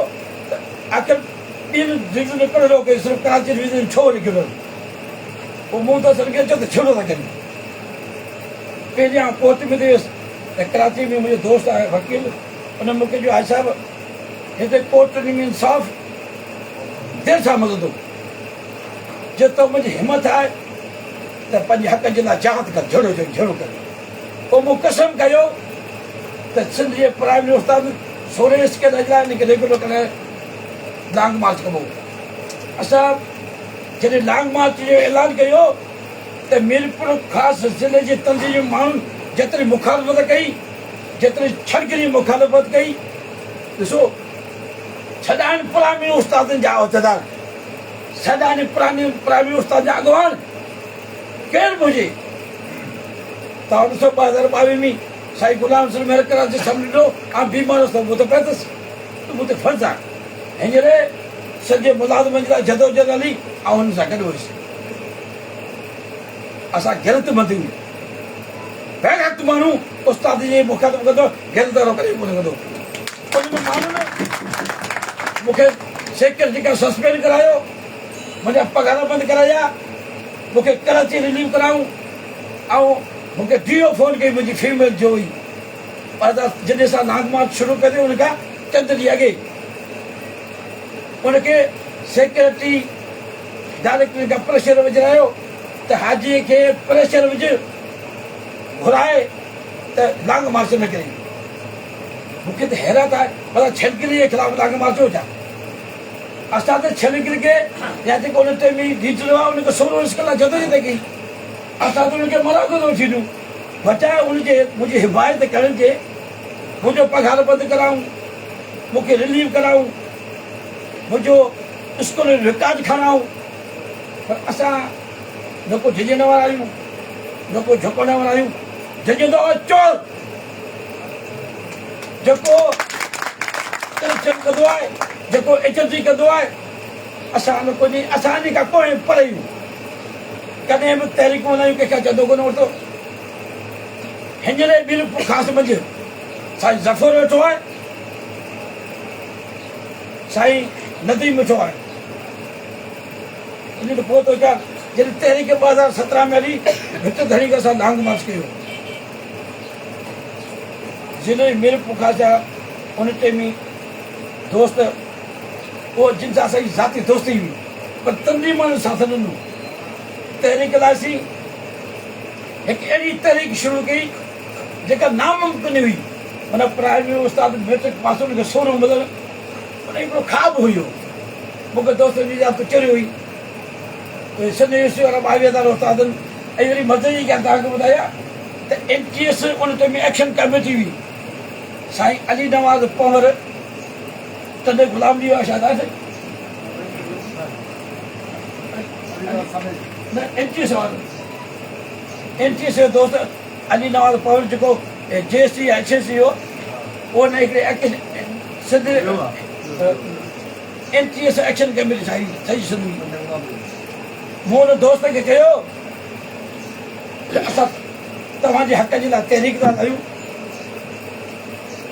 ته آخر ٻين ڊويزنن ڪهڙو ڏوهه ڪيو صرف ڪراچي ڊويزن ڇو ريگيولر؟ پوء مون ته سر کي چيو ته ڇڙو ٿا ڪريون. پهريان آئون ڪورٽ ۾ ٿي ويس ته ڪراچي ۾ منهنجو دوست آهي وڪيل ان مون کي چيو حاجي صاحب هتي ڪورٽن ۾ انصاف دير سان ملندو. جي تو منهنجي همٿ آهي ته پنهنجي حق جي لاء جهاد ڪر، جهيڙو جهيڙو ڪر. پوء مون قسم ڪيو ته سنڌ جي پرائمري استاد سورهين اسڪيل جي لاء ان کي ريگيولر ڪرڻ لاء لانگ مارچ ڪبو. اسان جڏهن لانگ مارچ جو اعلان ڪيو ته ميرپور خاص ضلعي جي تنظيم جي ماڻهن جيتري مخالفت ڪئي، جيتري ڇڙڪري مخالفت ڪئي، ڏسو ڇڏائن پرائمري استادن جا عهديدار، ڇڏائن پرائمري استادن جا اڳواڻ ڪير به هجي. توهان ڏسو 2022 ۾ سائين غلام حسين مهر ڪراچي سمنڊ ڏنو، آئون بيمار هوس ته مون ته پهتس ته مون تي فرض آهي. هينئر سڄي ملازمن جي لاء جدوجهد هلي، آئون هنن سان گڏ هيس. اسان غيرتمند آهيون. بيغيرت ماڻهو استاد جي مخاطب ڪندو، غيرت وارو ڪڏهن ڪونه ڪندو. انهن ماڻهن مون کي سيڪريٽري کان سسپينڊ ڪرايو، منهنجا پگهار بند ڪرايا، مون کي ڪراچي رليو ڪرايائون ۽ مون کي ڊي او فون ڪئي منهنجي فيميل جو هئي پر جڏهن اسان لانگ مارچ شروع ڪئي ان کان چند ڏينهن اڳي ان کي سيڪريٽري ڊائريڪٽر کان پريشر وجهرايو ته حاجي کي پريشر وجهه گهرائي ته لانگ مارچ نه ڪري. مون کي ته حيرت آهي ڀلا ڇلگري جي خلاف لانگ مارچ هو ڇا؟ اسان ته ڇلگري کي يا جيڪو ان ٽائيم ۾ ليڊر هئا ان کي سورو رسڪ لاء جدوجهد ڪئي، اسان ته ان کي مراقبو وٺي ڏنو بجاء ان جي منهنجي حمايت ڪرڻ جي منهنجو پگهار بند ڪرائون، مون کي رليف ڪرائون، منهنجو اسڪول جو رڪارڊ کڻائون، پر اسان نه ڪو ڊڄڻ وارا آهيون نه ڪو جهڪڻ وارا آهيون. ڊڄندو آهي چور جيڪو ڪرپشن ڪندو آهي، جيڪو ايجنسي ڪندو آهي. اسان نه ڪو اسان جي کان ڪوهين پري آهيون. ڪڏهن به تحريڪون هلايون ڪنهن کان چندو ڪونه ورتو. هينئر ميرپور خاص منجهه سائين ظفر ويٺو آهي، سائين نديم ويٺو آهي. ان جو پوء ٿو چوان جڏهن تحريڪ 2017 ۾ هلي ڀت ڌڻي کان اسان لانگ مارچ ڪيو ضلعي ميرپور خاص جا ان ٽيم ۾ دوست اهو جن سان اسان جي ذاتي دوستي هئي پر تنظيم وارن ساٿ نه ڏنو. تحريڪ هلائيسين، هڪ اهڙي تحريڪ شروع ڪئي جيڪا ناممڪن هئي. معنيٰ پرائمري استاد ميٽرڪ پاس ان کي سونو ملڻ ان هڪڙو خواب هيو. مون کي دوستن جي اها ڪچهري هئي ته سنڌ يونيورسٽي وارا 22,000 استادن ۽ وري مزي جي ڳالهه توهان کي ٻڌايان ته ايم ٽي ايس ان ٽائيم ۾ ايڪشن ڪميٽي هئي. سائين علي نواز پنهور تڏهن غلام علي شايد آهي نه ايم ٽي ايس وارو ايم ٽي ايس جو دوست علي نواز پنهور جيڪو جي ايس سي يا ايڇ ايس سي هو ان هڪڙي Sindh M T S action committee ٺاهي سڄي سنڌ ۾. مون ان دوست کي چيو ته اسان توهان جي حق جي لاء تحريڪ ٿا هلايون،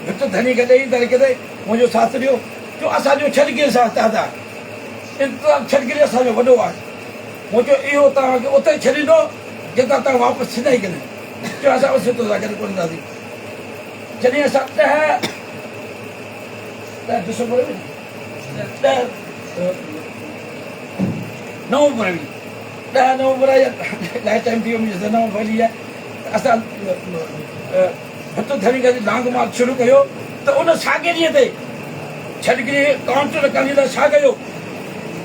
ڀت ڌڻي کي ڏئي تحريڪ تي منهنجو ساٿ ڏيو، جو اسان جو ڇڏگير سان اتحاد آهي، انتظام ڇڏگير اسان جو وڏو آهي. مون چيو اهو توهان کي اتي ڇڏيندو جتان توهان واپس ٿيندا ئي ڪڏهن. چيو اسان اوسي تو سان گڏ ڪونه اينداسين. جڏهن اسان 10 ڊسمبر ۾ 10 نومبر ۾ 10 نومبر يا الائي ٽائيم ٿي ويو منهنجي ذهن مان ڦهلي ويا ته اسان ڀت ڌڻي کان لانگ مارچ شروع ڪيو ته ان ساڳئي ڏينهن تي ڇڏگري ڪائونٽر ڪرڻ جي لاء ڇا ڪيو،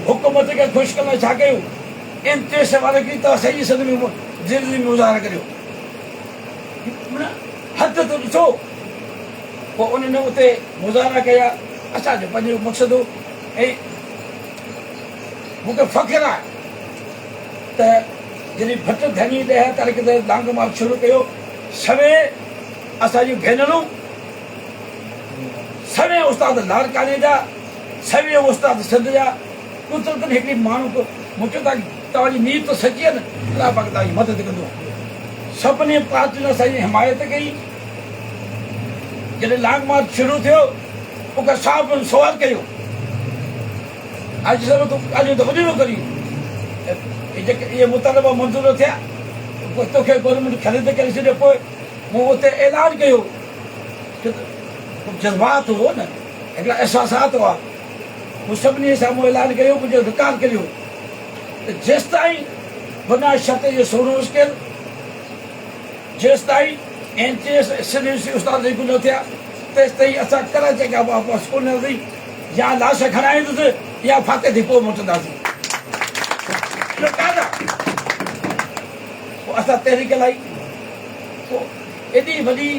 حڪومت کي خوش ڪرڻ لاء ڇا ڪيو، ايم ٽي ايس وارن کي توهان سڄي سنڌ ۾ ضلعي ۾ مظاهرا ڪريو. معنيٰ حد ته ڏسو. پوء انهن اتي مظاهرا ڪيا. اسان جو پنهنجو مقصد هو ۽ مون کي فخر آهي ته جڏهن ڀٽ ڌڻي 10 تاريخ تي لانگ مارچ شروع ڪيو، سوين اسان جون ڀينرون، سوين استاد لاڙڪاڻي جا، سوين استاد سنڌ جا، قدرتن هڪڙي ماڻهو مون چيو ته توهان جي نيت سچي آهي نه، الله پاڪ توهان جي مدد ڪندو. سڀني پارٽين اسان جي حمايت ڪئي. جڏهن لانگ مارچ شروع ٿيو، مون کان صاحب سوال ڪيو، اڄ سر تون ڳالهيون ته وڏيون ٿو ڪرين، جيڪي اهي مطالبا منظور نه ٿيا، پوء توکي گورنمينٽ خريد ڪري ڇڏي. پوء مون اتي اعلان ڪيو، ڇو ته جذبات هو نه، هڪڙا احساسات هئا. مون سڀني سامهون اعلان ڪيو، منهنجو رڪارڊ ڪريو ته جيستائين بنا شرط جي سونو اسڪيل، جيستائين N T S ۽ Sindh university استاد لاڳو نه ٿيا، تيستائين اسان ڪراچي کان واپس ڪونه اينداسين، يا لاش کڻائيندس يا ڦاٿي ٿي پوء موٽنداسين. اهو ڪارڻ آهي. پوء اسان تحريڪ هلائي. پوء ايڏي وڏي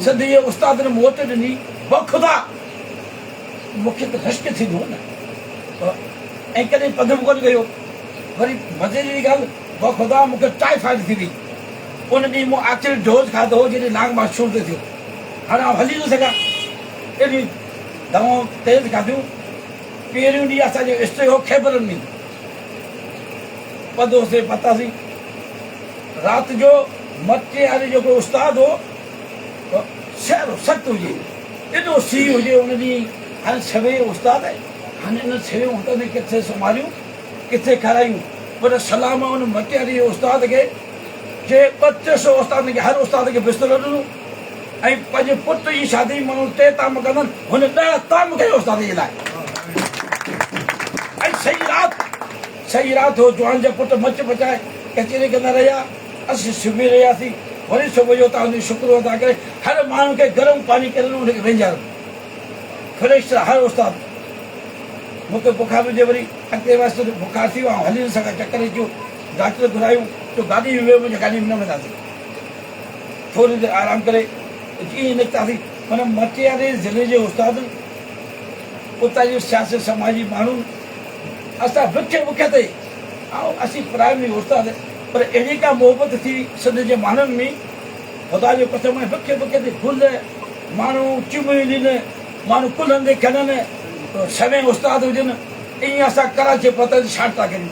سنڌ جي استادن موٽ ڏني، بخدا مون کي ته رشڪ ٿيندو هو نه ۽ ڪڏهن پنڌ به ڪونه ڪيو. وري مزي جي ڳالهه بخدا مون کي ٽائيفائيڊ ٿي وئي. ان ڏينهن مون آخري ڊوز کاڌو هو جڏهن لانگ مارچ شروع ٿيو. هاڻي آئون هلي نه سگهان. اهڙيون دوائون تيز کاڌيون. پهريون ڏينهن اسان جو اسٽي هو خيبرن ۾. پنڌ هوسين پهتاسين. رات جو مٽياري جو هڪڙو استاد هو. سيارو سخت هجي، ايڏو سيء هجي ان ڏينهن هاڻي سوين استاد هاڻي انهن سوين استادن کي ڪٿي سمهاريون ڪٿي کارايون پر سلام آ ان مٽياري جي استاد کي جنهن 32 سو استادن کي هر استاد کي بسترو ڏنو ۽ پنهنجي پٽ جي شادي ۾ ماڻهو ٽي طعام ڪندا آهن هن 10 طعام ڪيا استاد جي لاء ۽ سڄي رات سڄي رات هو جوان جا پٽ مچ پچائي ڪچهري ڪندا رهيا. اسين سمهي رهياسين. وري صبح جو اتان جو شڪريو ادا ڪري هر ماڻهو کي گرم پاڻي ڪري ڏنو ان کي وهنجاريو. فريش ٿيا هر استاد. مون کي بخار هجي وري اڳتي ويس ته بخار ٿي ويو آئون هلي نه سگهان چڪر اچي ويو. ڊاڪٽر گهرايون چيو گاڏي ۾ ويهو مون چيو گاڏي ۾ نه وينداسين. ٿوري دير آرام ڪري جيئن ئي نڪتاسين معنيٰ مٽياري ضلعي جي استادن اتان جي سياسي سماجي ماڻهن اسان وک وک تي آئون اسين پرائمري استاد پر اهڙي ڪا محبت ٿي سنڌ جي ماڻهن ۾ خدا جو قسم آهي وک وک تي گل ماڻهو چميون ڏين ماڻهو ڪلهن تي کڻن سوين استاد هجن ائين اسان ڪراچي پهتاسين ڇا ٿا ڪريون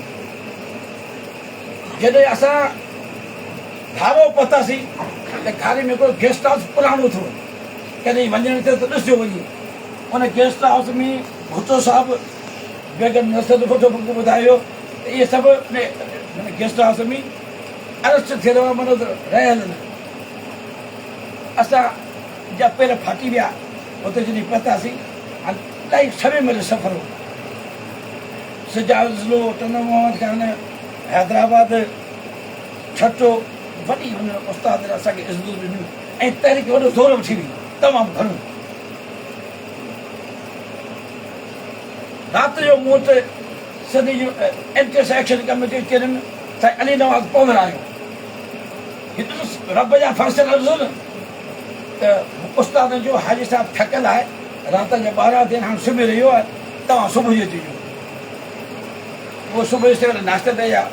جڏهن اسان گهارو پهتاسين ته گهاري ۾ هڪڙو گيسٽ هائوس پراڻو ٿيو ڪڏهن وڃڻ ٿيو ته ڏسجو وڃي ان گيسٽ هائوس ۾ ڀٽو صاحب بيگم نصرت ڀٽو مون کي ٻڌايو ته اهي سڀ ان گيسٽ هائوس ۾ ارسٽ ٿيل هئا معنيٰ ته رهيل نه. اسان جا پير ڦاٽي ويا اتي جڏهن پهتاسين هاڻي الاهي سوين ميل سفر هو. سجاول ضلعو، ٽنڊو محمد خان، حيدرآباد، ٺٽو وڏي هن استاد اسان کي عزتون ڏنيون ۽ تحريڪ وڏو زور وٺي وئي تمام گهڻو. رات جو مون وٽ سنڌ جي اينٽي سيڪشن ڪميٽي جو چيئرمين سائين علي نواز پنهور آيو. هت رب جا فيصلا ڏسو نه ته استادن جو حاجي صاحب ٿڪل آهي، رات جا 12 ٿيا آهن، هاڻ سمهي رهيو آهي، توهان صبح جو اچجو. پوء صبح جو سوير ناشتي تي آيا.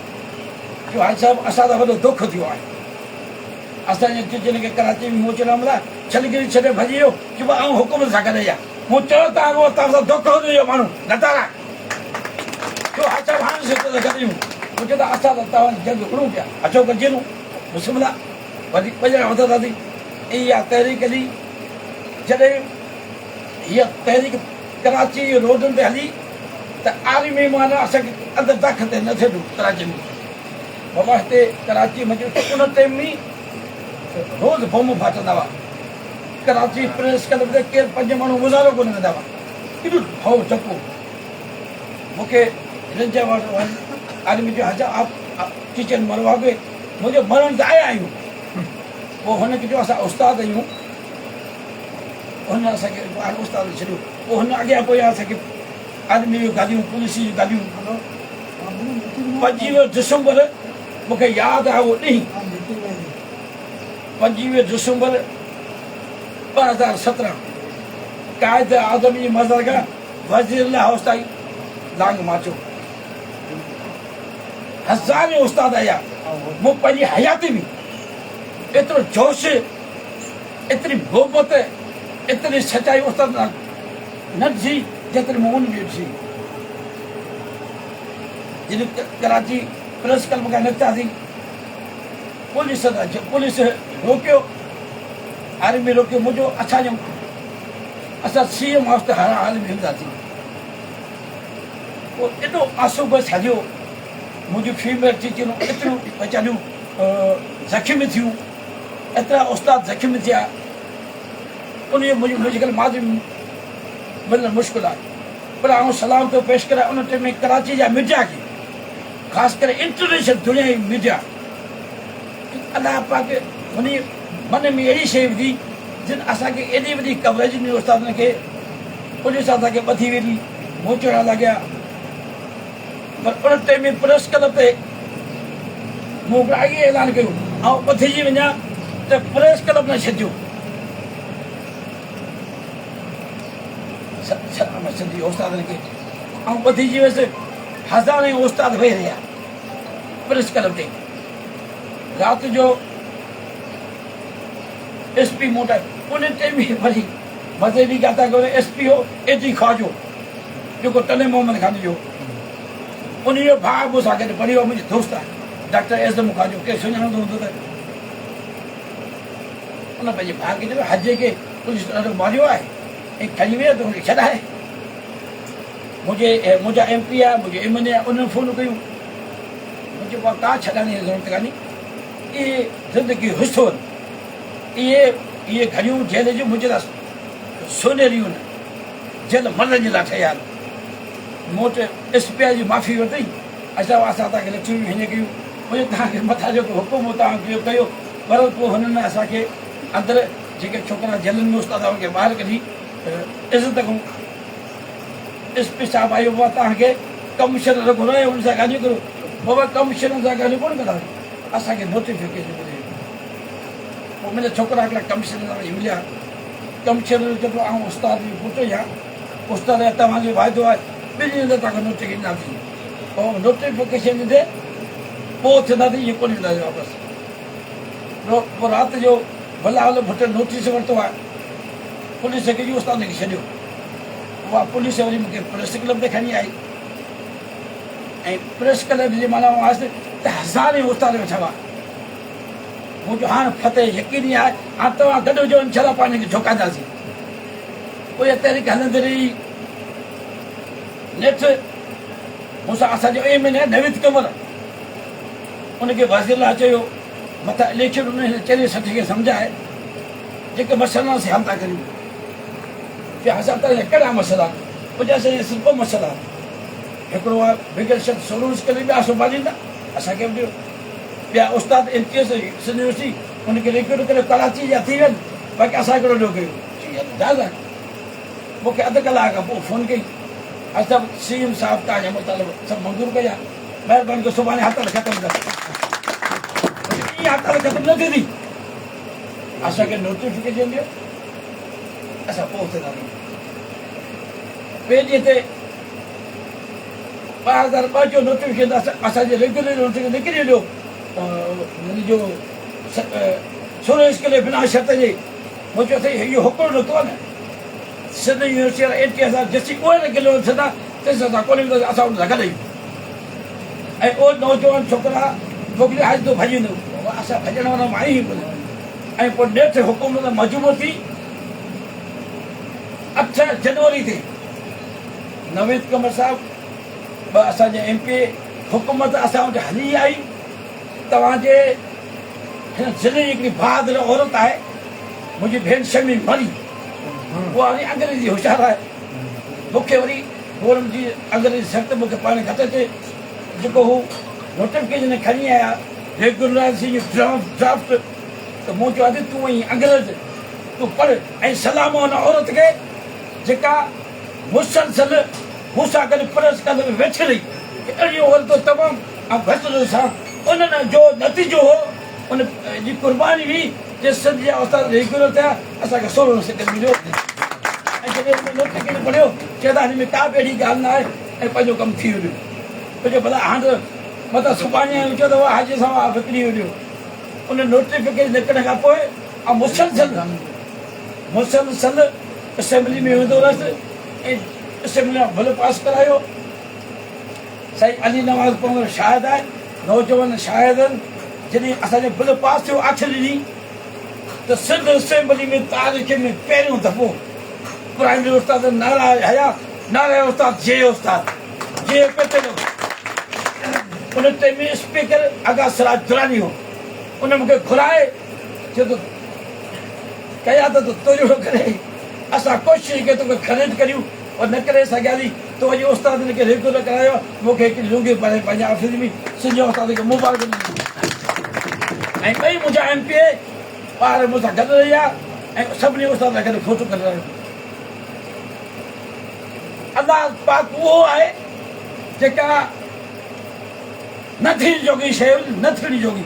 چيو حاجي صاحب اسان سان وڏو دوکو ٿيو آهي. اسان جي چچن کي ڪراچي ۾ موچڙا ملا، ڇلگري ڇڏي ڀڄي ويو. چيو آئون حڪومت سان گڏ آهيان. مون چيو ته اهو توهان سان دوکو ڏئي ويو ماڻهو غدار آهي. چيو ها صاحب هاڻ ڏسو ته گڏ آهيون. مون چيو ته اسان ته توهان جي جنگ وڙهون پيا اچو گڏجي وڃون بسم الله وري ٻه ڄڻا وڌنداسين. اها تحريڪ هلي جڏهن هيء تحريڪ ڪراچي جي روڊن تي هلي ته آرمي ماڻهن اسان کي اندر داخل ٿيڻ نه ٿي ڏنو ڪراچي ۾ بابا هتي ڪراچي ۾ ان ٽائيم ۾ روز بم ڦاٽندا هئا. ڪراچي پريس ڪلب تي ڪير پنج ماڻهو مظاهرو ڪونه ڪندا هئا. ايڏو ڀؤ ڊپ هو. مون کي رنجا وارو آدمي چيو حضرت آپ ٽيچر مرواگي؟ مون چيو مرڻ ته آيا آهيون. پوء هن کي چيو اسان استاد آهيون. هن اسان کي هاڻي استاد ڇڏيو. پوء هن اڳيان پويان اسان کي آرمي جون گاڏيون پوليس جون گاڏيون. 25 ڊسمبر مون کي ياد آهي اهو ڏينهن. 25 ڊسمبر 2017 قائد اعظم جي مزار کان وزير اعليٰ هائوس تائين لانگ مارچ هو. هزارين استاد آيا. مون پنهنجي حياتي ۾ ايترو جوش، ايتري محبت، ايتري سچائي استادن سان نه ڏسي جيتري مون ان ڏينهن ڏسي. جڏهن ڪراچي پريس ڪلب کان نڪتاسين پوليس پوليس روڪيو آرمي روڪيو منهنجو اسان جو اسان سي ايم هائوس تي هر حال ۾ وينداسين پوء ايڏو آسو بس هليو منهنجون فيميل ٽيچرون ايتريون ويچاريون زخمي ٿيون ايترا استاد زخمي ٿيا ان جو منهنجي مشڪل ماضي ملڻ مشڪل آهي پر آئون سلام ٿو پيش ڪريان ان ٽيم ۾ ڪراچي جا ميڊيا کي خاص ڪري انٽرنيشنل دنيا جي ميڊيا الله پاڪ هن جي من ۾ اهڙي شيء وڌي جن اسان کي ايڏي وڏي ڪوريج ڏني استادن کي پوليس اسان کي ٻڌي ويندي موچڙا لڳيا پر ان ٽائيم ۾ پريس ڪلب تي مون هڪڙو اڳي اعلان ڪيو آئون ٻڌجي وڃان ته پريس ڪلب نه ڇڏجو. ۾ سنڌي استادن کي آئون ٻڌجي ويس هزارين استاد ويهي رهيا پريس ڪلب تي رات جو ايس پي مون وٽ آيو ان ٽيم ۾ وري مزي جي ڳالهه ٿا ڪريون ايس پي هو اي جي خواجو جيڪو ٽنڊي محمد خان جو ان جو ڀاء مون سان گڏ پڙهيو منهنجو دوست آهي ڊاڪٽر اعظم خواجو ڪير سڃاڻندو هوندو ته ان پنهنجي ڀاء کي چيو حجي کي پوليس ڏاڍو ماريو آهي ۽ کڻي ويو ته ان کي ڇڏائي منهنجي منهنجا ايم پي آهي منهنجي ايم اين اي آهي انهن فون ڪيون مون چيو بابا ڪا ڇڏائڻ جي ضرورت ڪانهي اهي زندگي جو حصو آهن اهي اهي گهڙيون جيل جون منهنجي لاء سونهريون آهن جيل مرڻ جي لاء ٺهيا آهن مون وٽ ايس پي آء جي معافي ورتي اچا اسان توهان کي لٺيون هيئن ڪيون مون چيو توهان کي مٿان جيڪو حڪم هو توهان اهو ڪيو پر پوء هنن اسان کي اندر جيڪي ڇوڪرا جيلن ۾ استاد انهن کي ٻاهر ڪڍي عزت کان ايس پي صاحب آيو بابا توهان کي ڪمشنر گهرايو ان سان ڳالهيون ڪريو بابا ڪمشنر سان ڳالهيون ڪونه ڪنداسين اسان کي نوٽيفڪيشن ملي ويو پوء منهنجا ڇوڪرا هڪڙا ڪمشنر سان وڃي مليا ڪمشنر چيو ته آئون استاد جو پٽ آهيان استاد توهان جو واعدو آهي ٻن ڏينهن اندر توهان کي نوٽيفڪيشن ڏينداسين پوء نوٽيفڪيشن ڏيندي پوء ٿينداسين ائين ڪونه وينداسين واپس پوء رات جو بلاول ڀٽو نوٽيس ورتو آهي پوليس کي جو استاد کي ڇڏيو اها پوليس وري مون کي پريس ڪلب تي کڻي آئي ۽ پريس ڪلب جي معنيٰ آيس ته هزارين استاد ويٺا هئا. مون چيو هاڻ فتح يقيني آهي، هاڻ توهان گڏ هجو انشاء الله پاڻ کي جهڪائينداسين. پوء اها تحريڪ هلندي رهي. نيٺ مون سان اسان جو ايم اين اي نويد قمر ان کي وزير لاء چيو مٿان اليڪشن ان هن چري سٺ کي سمجهائي جيڪي مسئلا سي حل ٿا ڪريون. چيو اسان توهان جا ڪهڙا مسئلا؟ پڇيا اسان جا صرف ٻه مسئلا آهن. هڪڙو آهي بغير شرط سولو اسڪيل ٻيا سنڀاليندا اسان کي به ڏيو. ٻيا استاد M T S Sindh university ان کي ريڪروٽ ڪري ڪراچي جا ٿي وين باقي اسان هڪڙو ڏيو ڪيو. چيو يار جائز آهي. مون کي اڌ ڪلاڪ کان پوء فون ڪئي حاجي صاحب سي ايم صاحب توهان جا مطالبا سڀ منظور ڪيا مهرباني ڪري سڀاڻي هڙتال ختم ڪر. ائين هڙتال ختم نه ٿيندي اسان کي نوٽيفڪيشن ڏيو. اسان پوء اٿنداسين. ٻئي ڏينهن تي 2002 جو نوٽيفڪيشن اسان جي ريگيولر نوٽيفڪيشن نڪري ويو ان جو سورهن اسڪول بنا شرط جي مون چيو سائين اهو حڪم نڪتو آهي نه سنڌ يونيورسٽي وارا ايٽي هزار جيسين اهي ريگيولر ٿيندا تيسين اسان ڪونه وينداسين اسان ان سان گڏ آهيون ۽ اهي نوجوان ڇوڪرا ڇوڪريون حاجي تو ڀڄي ويندو بابا اسان ڀڄڻ وارا آهيون ئي ڪونه ۽ پوء نيٺ حڪومت مجبور ٿي 8 جنوري تي نويد قمر صاحب ٻه اسان جا ايم پي اي حڪومت اسان وٽ هلي آئي توهان جي هن ضلعي جي هڪڙي بهادر عورت آهي منهنجي ڀيڻ شميم مري اها وري انگريزي هوشيار آهي مون کي وري گورن جي انگريزي سخت مون کي پاڻ گهٽ اچي جيڪو هو نوٽيفڪيشن کڻي آيا ريگولرائيزيشن جو ڊرافٽ ته مون چيو ادي تون آهين انگريز تون پڙهه ۽ سلام ان عورت کي جيڪا مسلسل مون سان گڏ پريس ڪلب ۾ ويٺي رهي اهڙيون عورتون تمام گهٽ ڏسان انهن جو نتيجو هو ان جي قرباني هئي جي سنڌ جا استاد ريگيولر ٿيا اسان کي سورهن سيڪنڊ مليو ۽ جڏهن هن نوٽيفڪيشن پڙهيو چئي ته هن ۾ ڪا به اهڙي ڳالهه نه آهي ۽ پنهنجو ڪم ٿي ويو چيو ڀلا هاڻ ته متان سڀاڻي آيو چيو ته واهه حاجي صاحب وڪڻي وڃو ان نوٽيفڪيشن نڪرڻ کان پوء آئون مسلسل مسلسل اسيمبلي ۾ ويندو رهيس ۽ اسيمبلي مان بل پاس ڪرايو سائين علي نواز پنهور شاهد آهي نوجوان شاهد آهن جڏهن اسان جو بل پاس ٿيو آخري ڏينهن ته سنڌ اسيمبلي ۾ تاريخ ۾ پهريون دفعو پرائمري استاد نعرا هيا نعرا استاد جي استاد جي پيتلو ان ٽائيم ۾ اسپيڪر آغا سراج دراني هو ان مونکي گهرائي چيو ته قيادت تو جهڙو ڪري اسان ڪوشش ڪئي توکي خريد ڪريون پر نه ڪري سگهياسين تو اڄ استادن کي ريگيولر ڪرايو آهي مون کي هڪڙي لونگي پارائي پنهنجي آفيس ۾ سنڌ جي استادن کي مبارڪ ڏني ۽ ٻئي منهنجا ايم پي اي ٻار مون سان گڏ رهيا ۽ سڀني استادن سان گڏ فوٽو ڪڍرايو. الله پاڪ اهو آهي جيڪا نه ٿيڻ جوڳي شيء هجي، نه ٿيڻ جوڳي،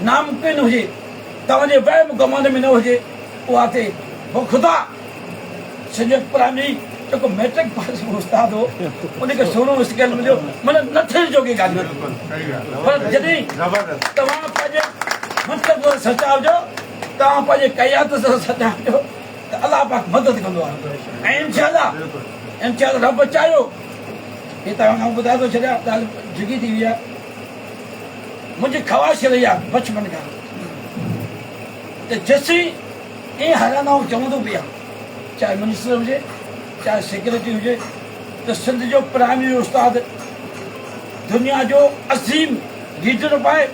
ناممڪن هجي، توهان جي وهم گمان ۾ نه هجي، اها ٿئي. بخدا سنڌ پرائمري. جيڪو مئٽرڪ پاس استاد هو ان کي سهڻو اسڪيل مليو معنيٰ نه ٿيڻ جوڳي ڳالهه پر جڏهن توهان پنهنجي منصب سان سچا هجو توهان پنهنجي قيادت سان سچا هجو ته الله پاڪ مدد ڪندو آهي ۽ انشاء الله انشاء الله رب چاهيو هي توهان کان ٻڌائي ٿو ڇڏيان ڳالهه جهڳي ٿي وئي آهي منهنجي خواهش رهي آهي بچپن کان ته جيسين ائين هلندا آئون چوندو به آهيان چاهي منسٽر هجي چاهي سيڪريٽري هجي ته سنڌ جو پرائمري استاد دنيا جو عظيم ليڊر به آهي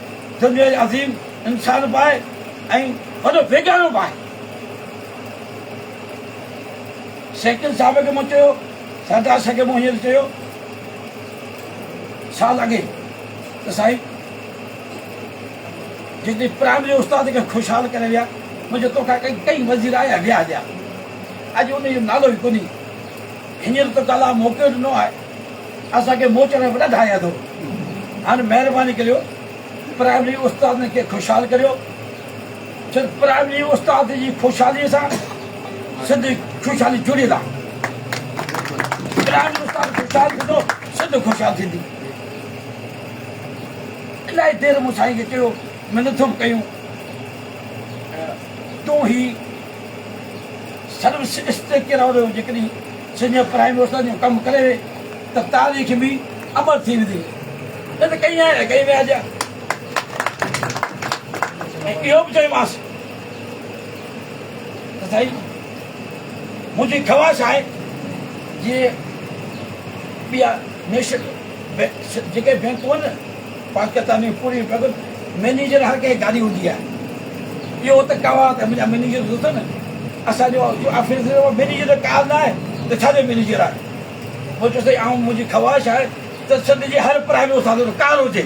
دنيا جو عظيم انسان به آهي ۽ وڏو ويڳاڻو به آهي. سيڪريٽري صاحب کي مون چيو سردار صاحب کي مون هينئر چيو سال اڳي ته سائين جتي پرائمري استاد کي خوشحال ڪري ويا، منهنجو توکان ڪئين ڪئين وزير آيا ويا هليا، اڄ انهي جو نالو ئي ڪونهي. هينئر توکي الله موقعو ڏنو آهي، اسان کي موچڙا به ڏاڍا آيا اٿو، هاڻ مهرباني ڪريو پرائمري استادن کي خوشحال ڪريو، ڇو ته پرائمري استاد جي خوشحالي سان سنڌ جي خوشحالي جڙيل آهي. پرائمري استاد خوشحال ٿيندو، سنڌ خوشحال ٿيندي. الاهي دير مون سائين کي چيو منٿون به ڪيون تون هي سروس اسٽرڪچر وارو جيڪڏهن سينيئر پرائمري استاد جو ڪم ڪري وي ته تاريخ ۾ امر ٿي ويندي نه ته ڪئين آيا ڪئين ويا جا ۽ اهو به چيومانس ته سائين منهنجي خواهش آهي جي ٻيا نيشنل جيڪي بينڪون آهن نه پاڪستان ۾ پوري بينڪن مئنيجر هر ڪنهن گاڏي هوندي آهي اهو ته ڪوا ته منهنجا مئنيجر دوست آهن اسان جو جو آفيسر هو مئنيجر جو ڪار نه آهي ته ڇا جو مئنيجر آهي مون چيو سائين آئون منهنجي خواهش آهي ته سنڌ جي هر پرائمري استاد وٽ ڪار هجي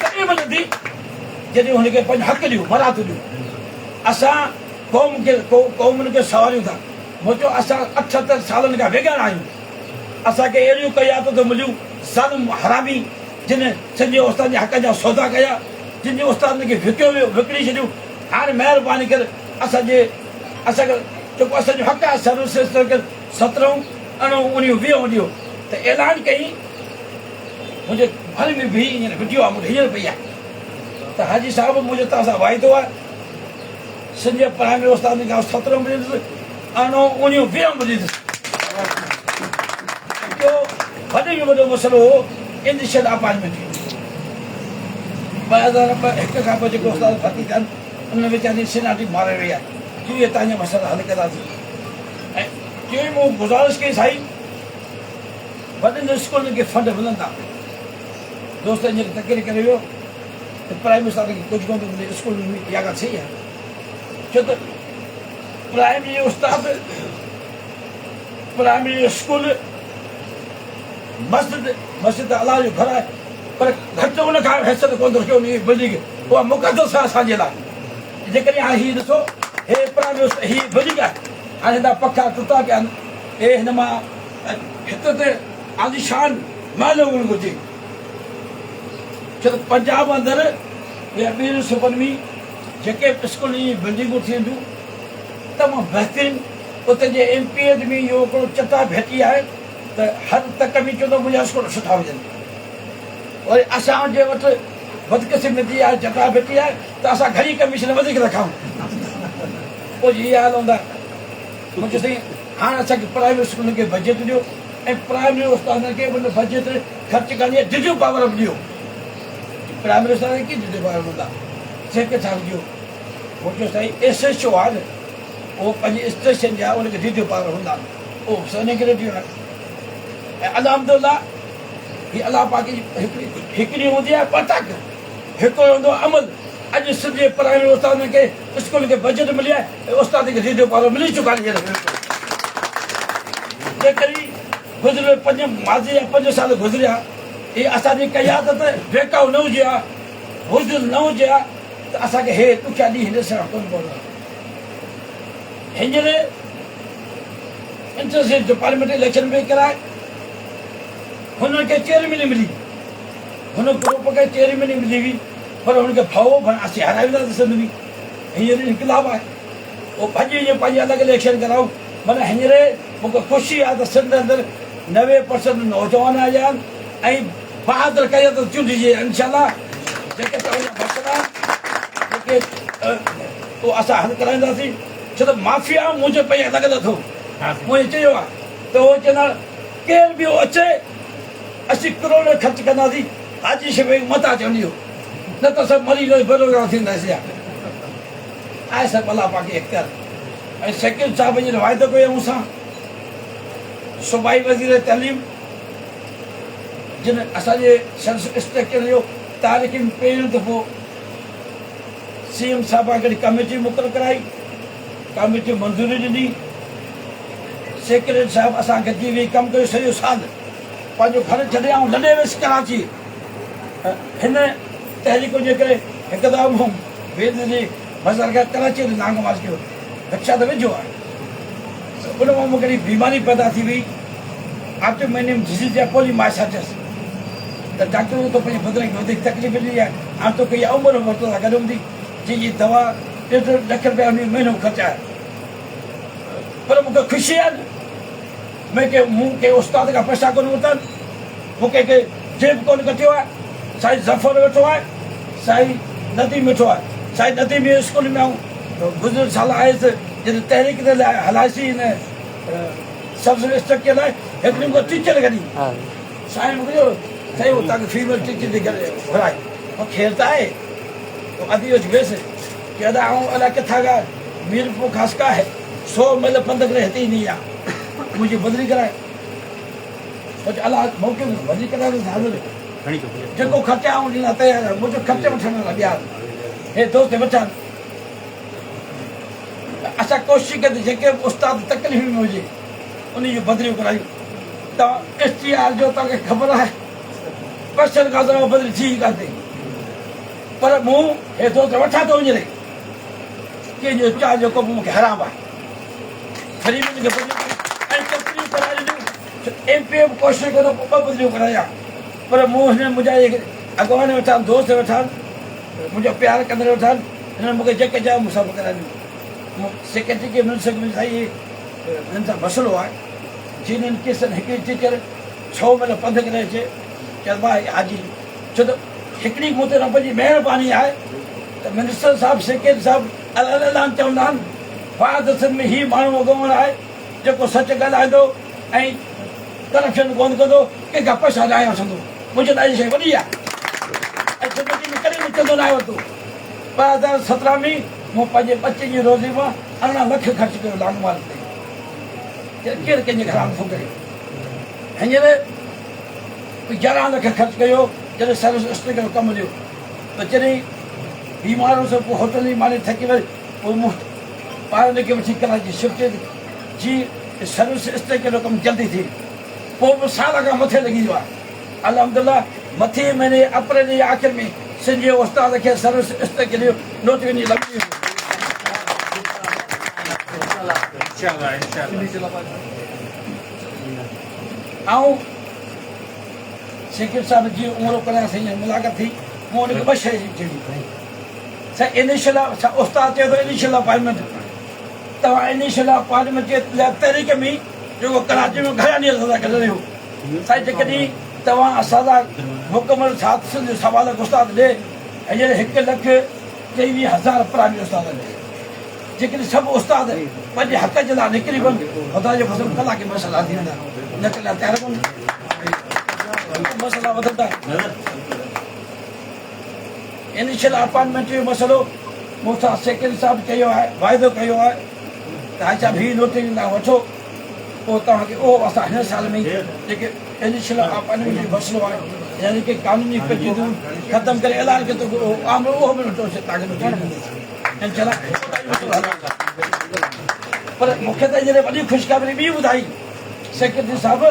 تڏهن ملندي جڏهن هن کي پنهنجو حق ڏيون مراعتون ڏيون اسان قوم کي قومن کي سواريون ٿا مون چيو اسان 78 سالن کان ويڳاڻا آهيون، اسان کي اهڙيون قيادتون مليون ظالم حرامي جن سنڌي استادن جي حقن جا سودا ڪيا، جن جي استادن کي وڪيو ويو، وڪڻي ڇڏيو، هاڻي مهرباني ڪري اسان جي اسان کي جيڪو اسان جو حق آهي سروس سرڪل سترهون ارڙهون اوڻيهون ويهون ڏيو ته اعلان ڪئي منهنجي گهر ۾ بيهي هينئر وڊيو آهي مون وٽ هينئر پئي آهي ته حاجي صاحب منهنجو توهان سان واعدو آهي سنڌ جي پرائمري استادن کي آئون سترهون به ڏيندس، ارڙهون، اوڻيهون، ويهون به ڏيندس. ٻيو وڏي ۾ وڏو مسئلو هو انيشل اپائنٽمينٽ جو. 2001 کان پوء جيڪي استاد ڀرتي ٿيا آهن، انهن ويچارن جي سينارٽي ماري وئي آهي. چيو اهي توهان جا مسئلا حل ڪنداسين. ۽ ٽيون مون گذارش ڪئي سائين وڏن اسڪولن کي فنڊ ملندا. دوست هينئر تقرير ڪري ويو. ته پرائمري استادن کي ڪجهه ڪونه ٿو ملي اسڪولن ۾ اها ڳالهه صحيح آهي ڇو ته پرائمري استاد پرائمري اسڪول مسجد مسجد ته الله جو گهر آهي پر گهٽ ان کان حيثيت ڪونه ٿو رکي ان جي بلڊنگ اها مقدس آهي اسان جي لاء جيڪڏهن هاڻي هي ڏسو هي پرائمري هي بلڊنگ آهي هاڻي هن جا پکا ٽٽا پيا آهن هي هن مان هت ته عاليشان محل هئڻ گهرجي ڇو ته پنجاب اندر يا ٻين صوبن ۾ جيڪي به اسڪولن جون بلڊنگون ٿين ٿيون تمام بهترين اتي جي ايم پي ايز ۾ اهو هڪڙو چٽا ڀيٽي آهي ته هر تڪ ۾ چوندو منهنجا اسڪول سٺا هجن وري اسان جي وٽ بدقسمتي آهي چٽا ڀيٽي آهي ته اسان گهڻي ڪميشن وڌيڪ ٿا کائون پوء جي اها حال هوندا مون چيو سائين هاڻ اسان کي پرائمري اسڪولن کي بجيٽ ڏيو ۽ پرائمري استادن کي به بجيٽ خرچ ڪرڻ جي ڊگهيون پاور به ڏيو. پرائمري استادن کي ڪيئن ڊگهيون پاور ملندا؟ سيڪريٽري صاحب ڏيو. مون چيو سائين ايس ايڇ او آهي نه اهو پنهنجي اسٽيشن جا ان کي ڊگهيون پاور هوندا اهو سيڪريٽري آهي ۽ الحمدلله هي الله پاڪ جي هڪڙي هڪڙي هوندي آهي پتڪ هڪڙو هوندو آهي عمل اڄ سنڌ جي پرائمري استادن کي اسڪولن کي بجيٽ ملي آهي ۽ استادن کي ريڊيو پاور ملي چڪا آهن هينئر جيڪڏهن گذريل پنج ماضي جا پنج سال گذريا هي اسان جي قيادت بيڪائو نه هجي ها بزدل نه هجي ها ته اسان کي هي ڏکيا ڏينهن ڏسڻا ڪونه پوندا هينئر انٽر اسٽيٽ ڊپارٽمينٽ اليڪشن به ڪرائي هنن کي چيئرميني ملي هن گروپ کي چيئرميني ملي هئي پر هن کي ڀؤ هو اسين هارائي وينداسين سنڌ ۾ هينئر انقلاب آهي اهو ڀڄي وڃي پنهنجي الڳ اليڪشن ڪرائون. معنيٰ هينئر مون کي خوشي آهي ته سنڌ اندر 90% نوجوان آيا آهن ۽ بهادر قيادت چونڊجي انشاء الله جيڪي توهان جا مسئلا آهن جيڪي اهو اسان حل ڪرائينداسين ڇو ته مافيا منهنجي پئي لڳل اٿو مون چيو آهي ته اهو چوندا ڪير به اچي اسين ڪروڙ خرچ ڪنداسين حاجي شفيع متان اچي وڃي نه ته سڀ مري بيروزگار ٿينداسين آهي سڀ الله پاڪ جي اختيار ۽ سيڪريٽري صاحب هينئر واعدو ڪيو مون سان صوبائي وزير تعليم جن اسان جي سروس اسٽرڪچر جو تاريخ ۾ پهريون دفعو سي ايم صاحب کان هڪڙي ڪميٽي مقرر ڪرائي ڪميٽي منظوري ڏني سيڪريٽري صاحب اسان گڏجي ويهي ڪم ڪيو سڄو سال پنهنجو گهر ڇڏي آئون لڏي ويس ڪراچي هن تحريڪ جي ڪري هڪ دفعو مون ويندي جي بازار کان ڪراچيء تي لانگ مارچ ڪيو. رڪشا ته ويجهو آهي. ان مان مون کي هڪڙي بيماري پيدا ٿي وئي. آٽو مينيم ڊزيز يا پولي مائسائٽس ته ڊاڪٽر چيو تو پنهنجي بدن کي وڌيڪ تڪليف ڏني آهي. هاڻ توکي اها عمر به تو سان گڏ هوندي جنهن جي دوا ڏيڍ لک رپيا ان جو مهينو خرچ آهي. پر مون کي خوشي آهي نه مون کي مون ڪنهن استاد کان پئسا ڪونه ورتا آهن. مون ڪنهن کي جيب ڪونه ڪٽيو آهي. سائين ظفر ويٺو آهي. سائين نديم ويٺو آهي. سائين نديم جي اسڪول ۾ آئون گذريل سال آيس جڏهن تحريڪ تي هلائيسين هن سبز اسٽرڪچر لاء هڪ ڏينهن مون کي ٽيچر گڏي سائين مون کي چيو سائين هو توهان کي فيميل ٽيچر جي گهرائي مون خير ته آهي پوء ادي وٽ ويس چي ادا آئون الائي ڪٿان کان ميرپور خاص ڪا 100 ميل پنڌ ڪري هتي ايندي آهيان منهنجي بدلي ڪرائي مون چيو الله موقعو ڏنو بدلي ڪرائي حاضر جيڪو خرچ آئون ڏيڻ لاء تيار آهيان، منهنجو خرچ وٺڻ وارا ٻيا آهن، هي دوست ويٺا آهن. اسان ڪوشش ڪئي ته جيڪي به استاد تڪليف ۾ هجي انهي جون بدليون ڪرايون. توهان ايس ٽي آر جو توهان کي خبر آهي پئسن کان سواء بدلي ٿي ئي ڪانه ٿي. پر مون هي دوست وٺان ٿو وڃي ڪنهن جو چانهه جو ڪوپ مون کي حرام آهي. وري به ان کي بدليون ڪرايون ۽ ڪيتريون ڪرائي ڏنيون. ايم پي اي به ڪوشش ڪيو ته ٻه بدليون ڪرايان پر مون هن منهنجا جيڪي اڳواڻ ويٺا آهن دوست ويٺا آهن منهنجو پيار ڪندڙ ويٺا آهن هنن مون کي جيڪي چيو مون سڀ ڪرائي ڏنو. مون سيڪريٽري کي منسٽر کي سائين هنن سان مسئلو آهي جي هنن ڪيسن هڪڙي ٽيچر ڇهه ميل پنڌ ڪري اچي چيس ڀاء حاجي ڇو ته هڪڙي مون تي رب جي مهرباني آهي ته منسٽر صاحب سيڪريٽري صاحب الاعلان چوندا آهن فهد سنڌ ۾ هي ماڻهو اڳواڻ آهي جيڪو سچ ڳالهائيندو ۽ ڪرپشن ڪونه ڪندو، ڪنهن کان پئسا ناهي وٺندو، منهنجي لاء اها شيء وڏي آهي ۽ زندگي ۾ ڪڏهن به چندو ناهي ورتو. 2017 ۾ مون پنهنجي ٻچن جي روزي مان 18 لک خرچ ڪيو لانگ مارچ تي. ڪير ڪنهن جي گهران نٿو ڪري. هينئر 11 لک خرچ ڪيو جڏهن سروس اسٽرڪ جو ڪم هليو ته جڏهن بيمار هوس پوء هوٽل جي ماني ٿڪي وئي پوء مون ٻارن کي وٺي ڪراچي شفٽ ٿيس جي سروس اسٽرڪچر جو ڪم جلدي ٿئي پوء به سال کان مٿي لڳي ويو آهي الحمدالله مٿين مهيني اپريل جي آخر ۾ سنڌ جي استاد کي سروس اسٽرڪچر جو نوٽيفڪيشن لڳي ويندو. آئون سيڪريٽري صاحب جي عمرو ڪريان سائين جي ملاقات ٿي مون ان کي ٻه شيء چيون سائين انشاء الله استاد چئي ٿو انشاء الله پارليامينٽ توهان انشاء الله پارليامينٽ جي لاء تحريڪ ۾ جيڪو ڪراچي ۾ گهڻا ڏينهن اسان سان گڏ رهيو سائين جيڪڏهن توهان اسان سان مڪمل ساٿ سنڌ جو سوا لک استاد ڏي هينئر 1,23,000 پرائمري استاد آهن جيڪڏهن سڀ استاد پنهنجي حق جي لاء نڪري پون خدا جو قسم ڪلاڪ مسئلا ٿي ويندا نڪرڻ لاء تيار ڪونهي مسئلا وڌندا. انيشل اپائنٽمينٽ جو مسئلو مون سان سيڪريٽري صاحب چيو آهي، واعدو ڪيو آهي ته حاجي صاحب هي نوٽيس توهان وٺو پوء توهان کي اهو اسان هن سال ۾ ئي جيڪي انيشل اپائنٽمينٽ جو مسئلو آهي يعني ڪي قانوني پيچيدگيون ختم ڪري اعلان ڪيو ته اهو عام اهو به نوٽيس توهان کي نوٽيس ڏيندس انشاء الله مسئلو حل ٿيندو. پر مون کي ته هينئر وڏي خوشخبري ٻي ٻڌائي سيڪريٽري صاحب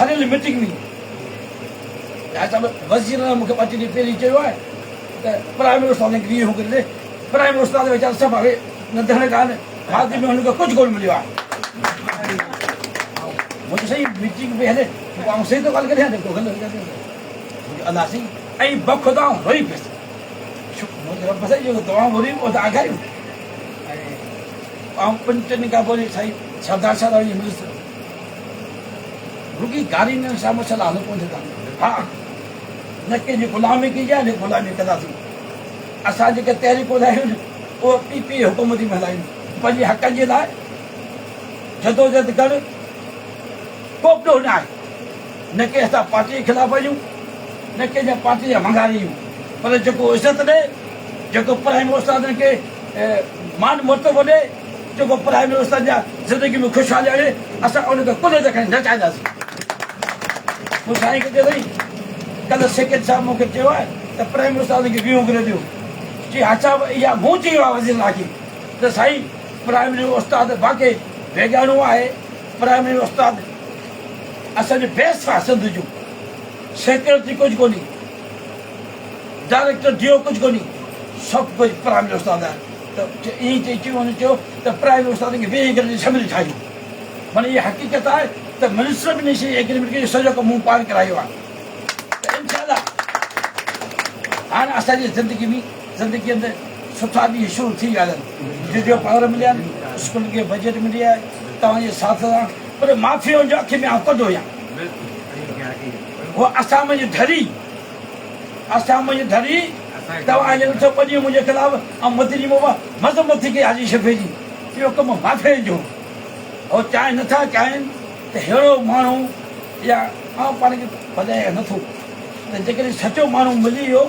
هليل ميٽنگ ۾ ڊاڪٽر صاحب وزير مون کي ٻه ٽي ڏينهن پهرين چيو آهي ته پرائمري استادن کي ويهه ڪري ڏي. پرائمري استاد ويچارا سڀ اهي نڌڻڪا آهن، کاڌي ۾ هنن کي ڪجهه ڪونه مليو آهي. مون چيو سائين ميٽنگ پئي هلي، پوء آئون صحيح ٿو ڳالهه ڪريان ڪو غلط ڳالهه ڪريان. مون چيو الله سائين ۽ بخدا آئون روئي پيس. منهنجو رب سائين جيڪو دعائون گهريون اهو ته آگايون. آئون ٻن ٽن کان پوء سائين سردار صاحب وڃي مليس. رڳي گارين ڏيڻ سان مسئلا حل ڪونه ٿيندا. ها نه ڪنهن جي غلامي ڪئي آهي نه غلامي ڪنداسين. اسان جيڪي تحريڪون هلايون آهن اهي پي پي حڪومت ۾ هلايون پنهنجي حقن جي لاء جدوجهد ڪرڻ ڪو به ڏوهه نه آهي. نه ڪي اسان پارٽي جي خلاف آهيون نه ڪنهن جا پارٽي جا ونگاري آهيون پر جيڪو عزت ڏي جيڪو پرائمري استادن کي مان مرتبو ڏي جيڪو پرائمري استادن جا زندگي ۾ خوشحالي آڻي اسان ان کي ڪلهي تي کڻي نچائينداسين. مون سائين کي چيو سائين ڪلهه سيڪريٽري صاحب مون کي چيو آهي ته پرائمري استادن کي ويهون گريڊ ڏيو. چي ها صاحب اها مون چيو آهي وزير اعليٰ کي ته سائين پرائمري استاد واقعي ويڳاڻو آهي پرائمري استاد اسان جو بيس آهي سنڌ جو سيڪريٽري ڪجهه ڪونهي ڊائريڪٽر ڊي او ڪجهه ڪونهي سڀ ڪجهه پرائمري استاد آهي ته ائين چئي چيو هن چيو ته پرائمري استادن کي ويهين گريڊ جي سمري ٺاهيو معنی اها حقيقت آهي ته منسٽر به ان شيء ايگريمينٽ ڪئي سڄو ڪم مون پاڻ ڪرايو آهي ته انشاء الله هاڻ اسان جي زندگي ۾ زندگي اندر سٺا ڏينهن شروع ٿي ويا آهن جو پاور مليا آهن اسڪولن کي بجيٽ ملي آهي توهان جي ساٿ سان پر مافيائن جو اکين ۾ آئون ڪڍ هيان هو اسان منجهه ڌري اسان منجهه ڌري توهان جي ڏٺو ٻه ڏينهن منهنجي خلاف ۽ مدني مبا مذمت ٿي ڪئي حاجي شفيع جي اهو ڪم مافيائن جو هو چاهين نٿا چاهين ته ههڙو ماڻهو يا آئون پاڻ کي وڌايان نٿو ته جيڪڏهن سچو ماڻهو ملي ويو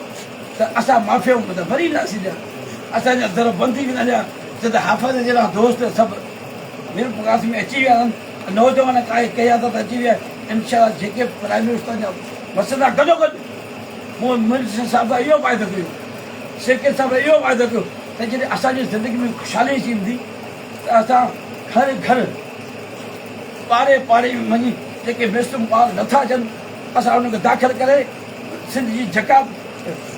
ته اسان مافيائون ته مري وينداسين جا اسان جا در بند ٿي ويندا جا ڇو ته حافظ جهڙا دوست سڀ ميرپورخاص ۾ اچي ويا آهن نوجوان ڪائي قيادت اچي وئي آهي انشاء الله جيڪي به پرائمري استاد جا مسئلا گڏو گڏ مون منسٽر صاحب سان اهو واعدو ڪيو سيڪريٽري صاحب سان اهو واعدو ڪيو ته جڏهن اسان جي زندگي ۾ خوشحالي اچي ويندي ته اسان گهر گهر پاڙي پاڙي ۾ وڃي جيڪي محروم ٻار نٿا اچن اسان انهن کي داخل ڪري سنڌ جي جيڪا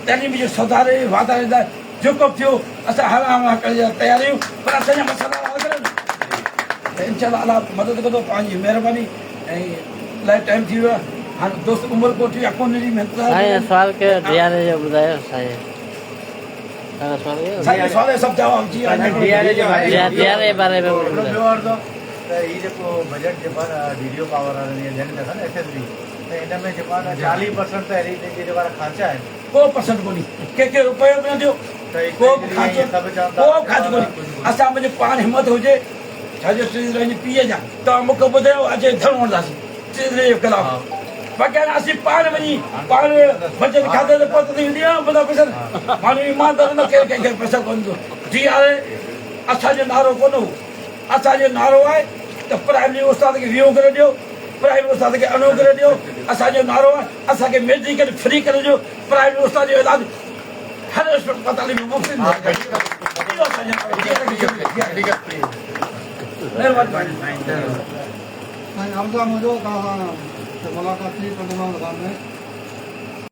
تعليم جي سڌاري واڌاري لاء جيڪو به ٿيو اسان هر آهه ڪرڻ جي لاء تيار آهيون پر اسان جا مسئلا حل ڪريو ته انشاء الله الله مدد ڪندو توهان جي مهرباني ۽ الاهي ٽائيم ٿي ويو آهي هاڻي دوست عمر ڪوٽ يا ڪونري ۾ انتظار سائين سوال ڪيو ڊي آر اي جو ٻڌايو سائين سوال ڪيو سائين سوال سڀ جواب جي ڊي آر اي جي باري ۾ ڊي آر اي باري ۾ ٻيو عرض ته هي جيڪو بجيٽ جيڪو آهي نه ڊي ڊي او پاور وارن جي ڏين پيا ٿا نه ايس ايس بي ته ان ۾ جيڪو آهي نه 40 پرسنٽ ته هيريٽيج جي جيڪا کانچا آهن ڪو پرسنٽ ڪونهي ڪنهن کي روپيو به نه ڏيو ڪو به کانچو ڪو به کانچو ڪونهي اسان منهنجي پاڻ همت هجي ڇا جو ٽريزري جي پيء جا توهان مون کي ٻڌايو اچي ڌرڻو هڻنداسين ٽريزري جي خلاف باقي هاڻي اسين پاڻ وڃي پاڻ بجيٽ کاتي تي پهتندي ويندي آهيان بنا پئسن ماڻهو ايماندار نه ڪير ڪنهن کي پئسا ڪونه ڏيندو جي آر اي اسان جو نعرو ڪونه هو اسان جو نعرو آهي ته پرائمري استاد کي ويهون گريڊ ڏيو، پرائمري استاد کي ارڙهون گريڊ ڏيو، اسان جو نعرو آهي اسان کي ميڊيڪل فري ڪري ڏيو، پرائمري استاد جو علاج هر اسپتال ۾ مفت ڏنو وڃي. اهو اسان جو نعرو آهي. مهرباني. سائين عرض آ منهنجو توهان سان ملاقات ٿي ٽنڊو محمد خان ۾.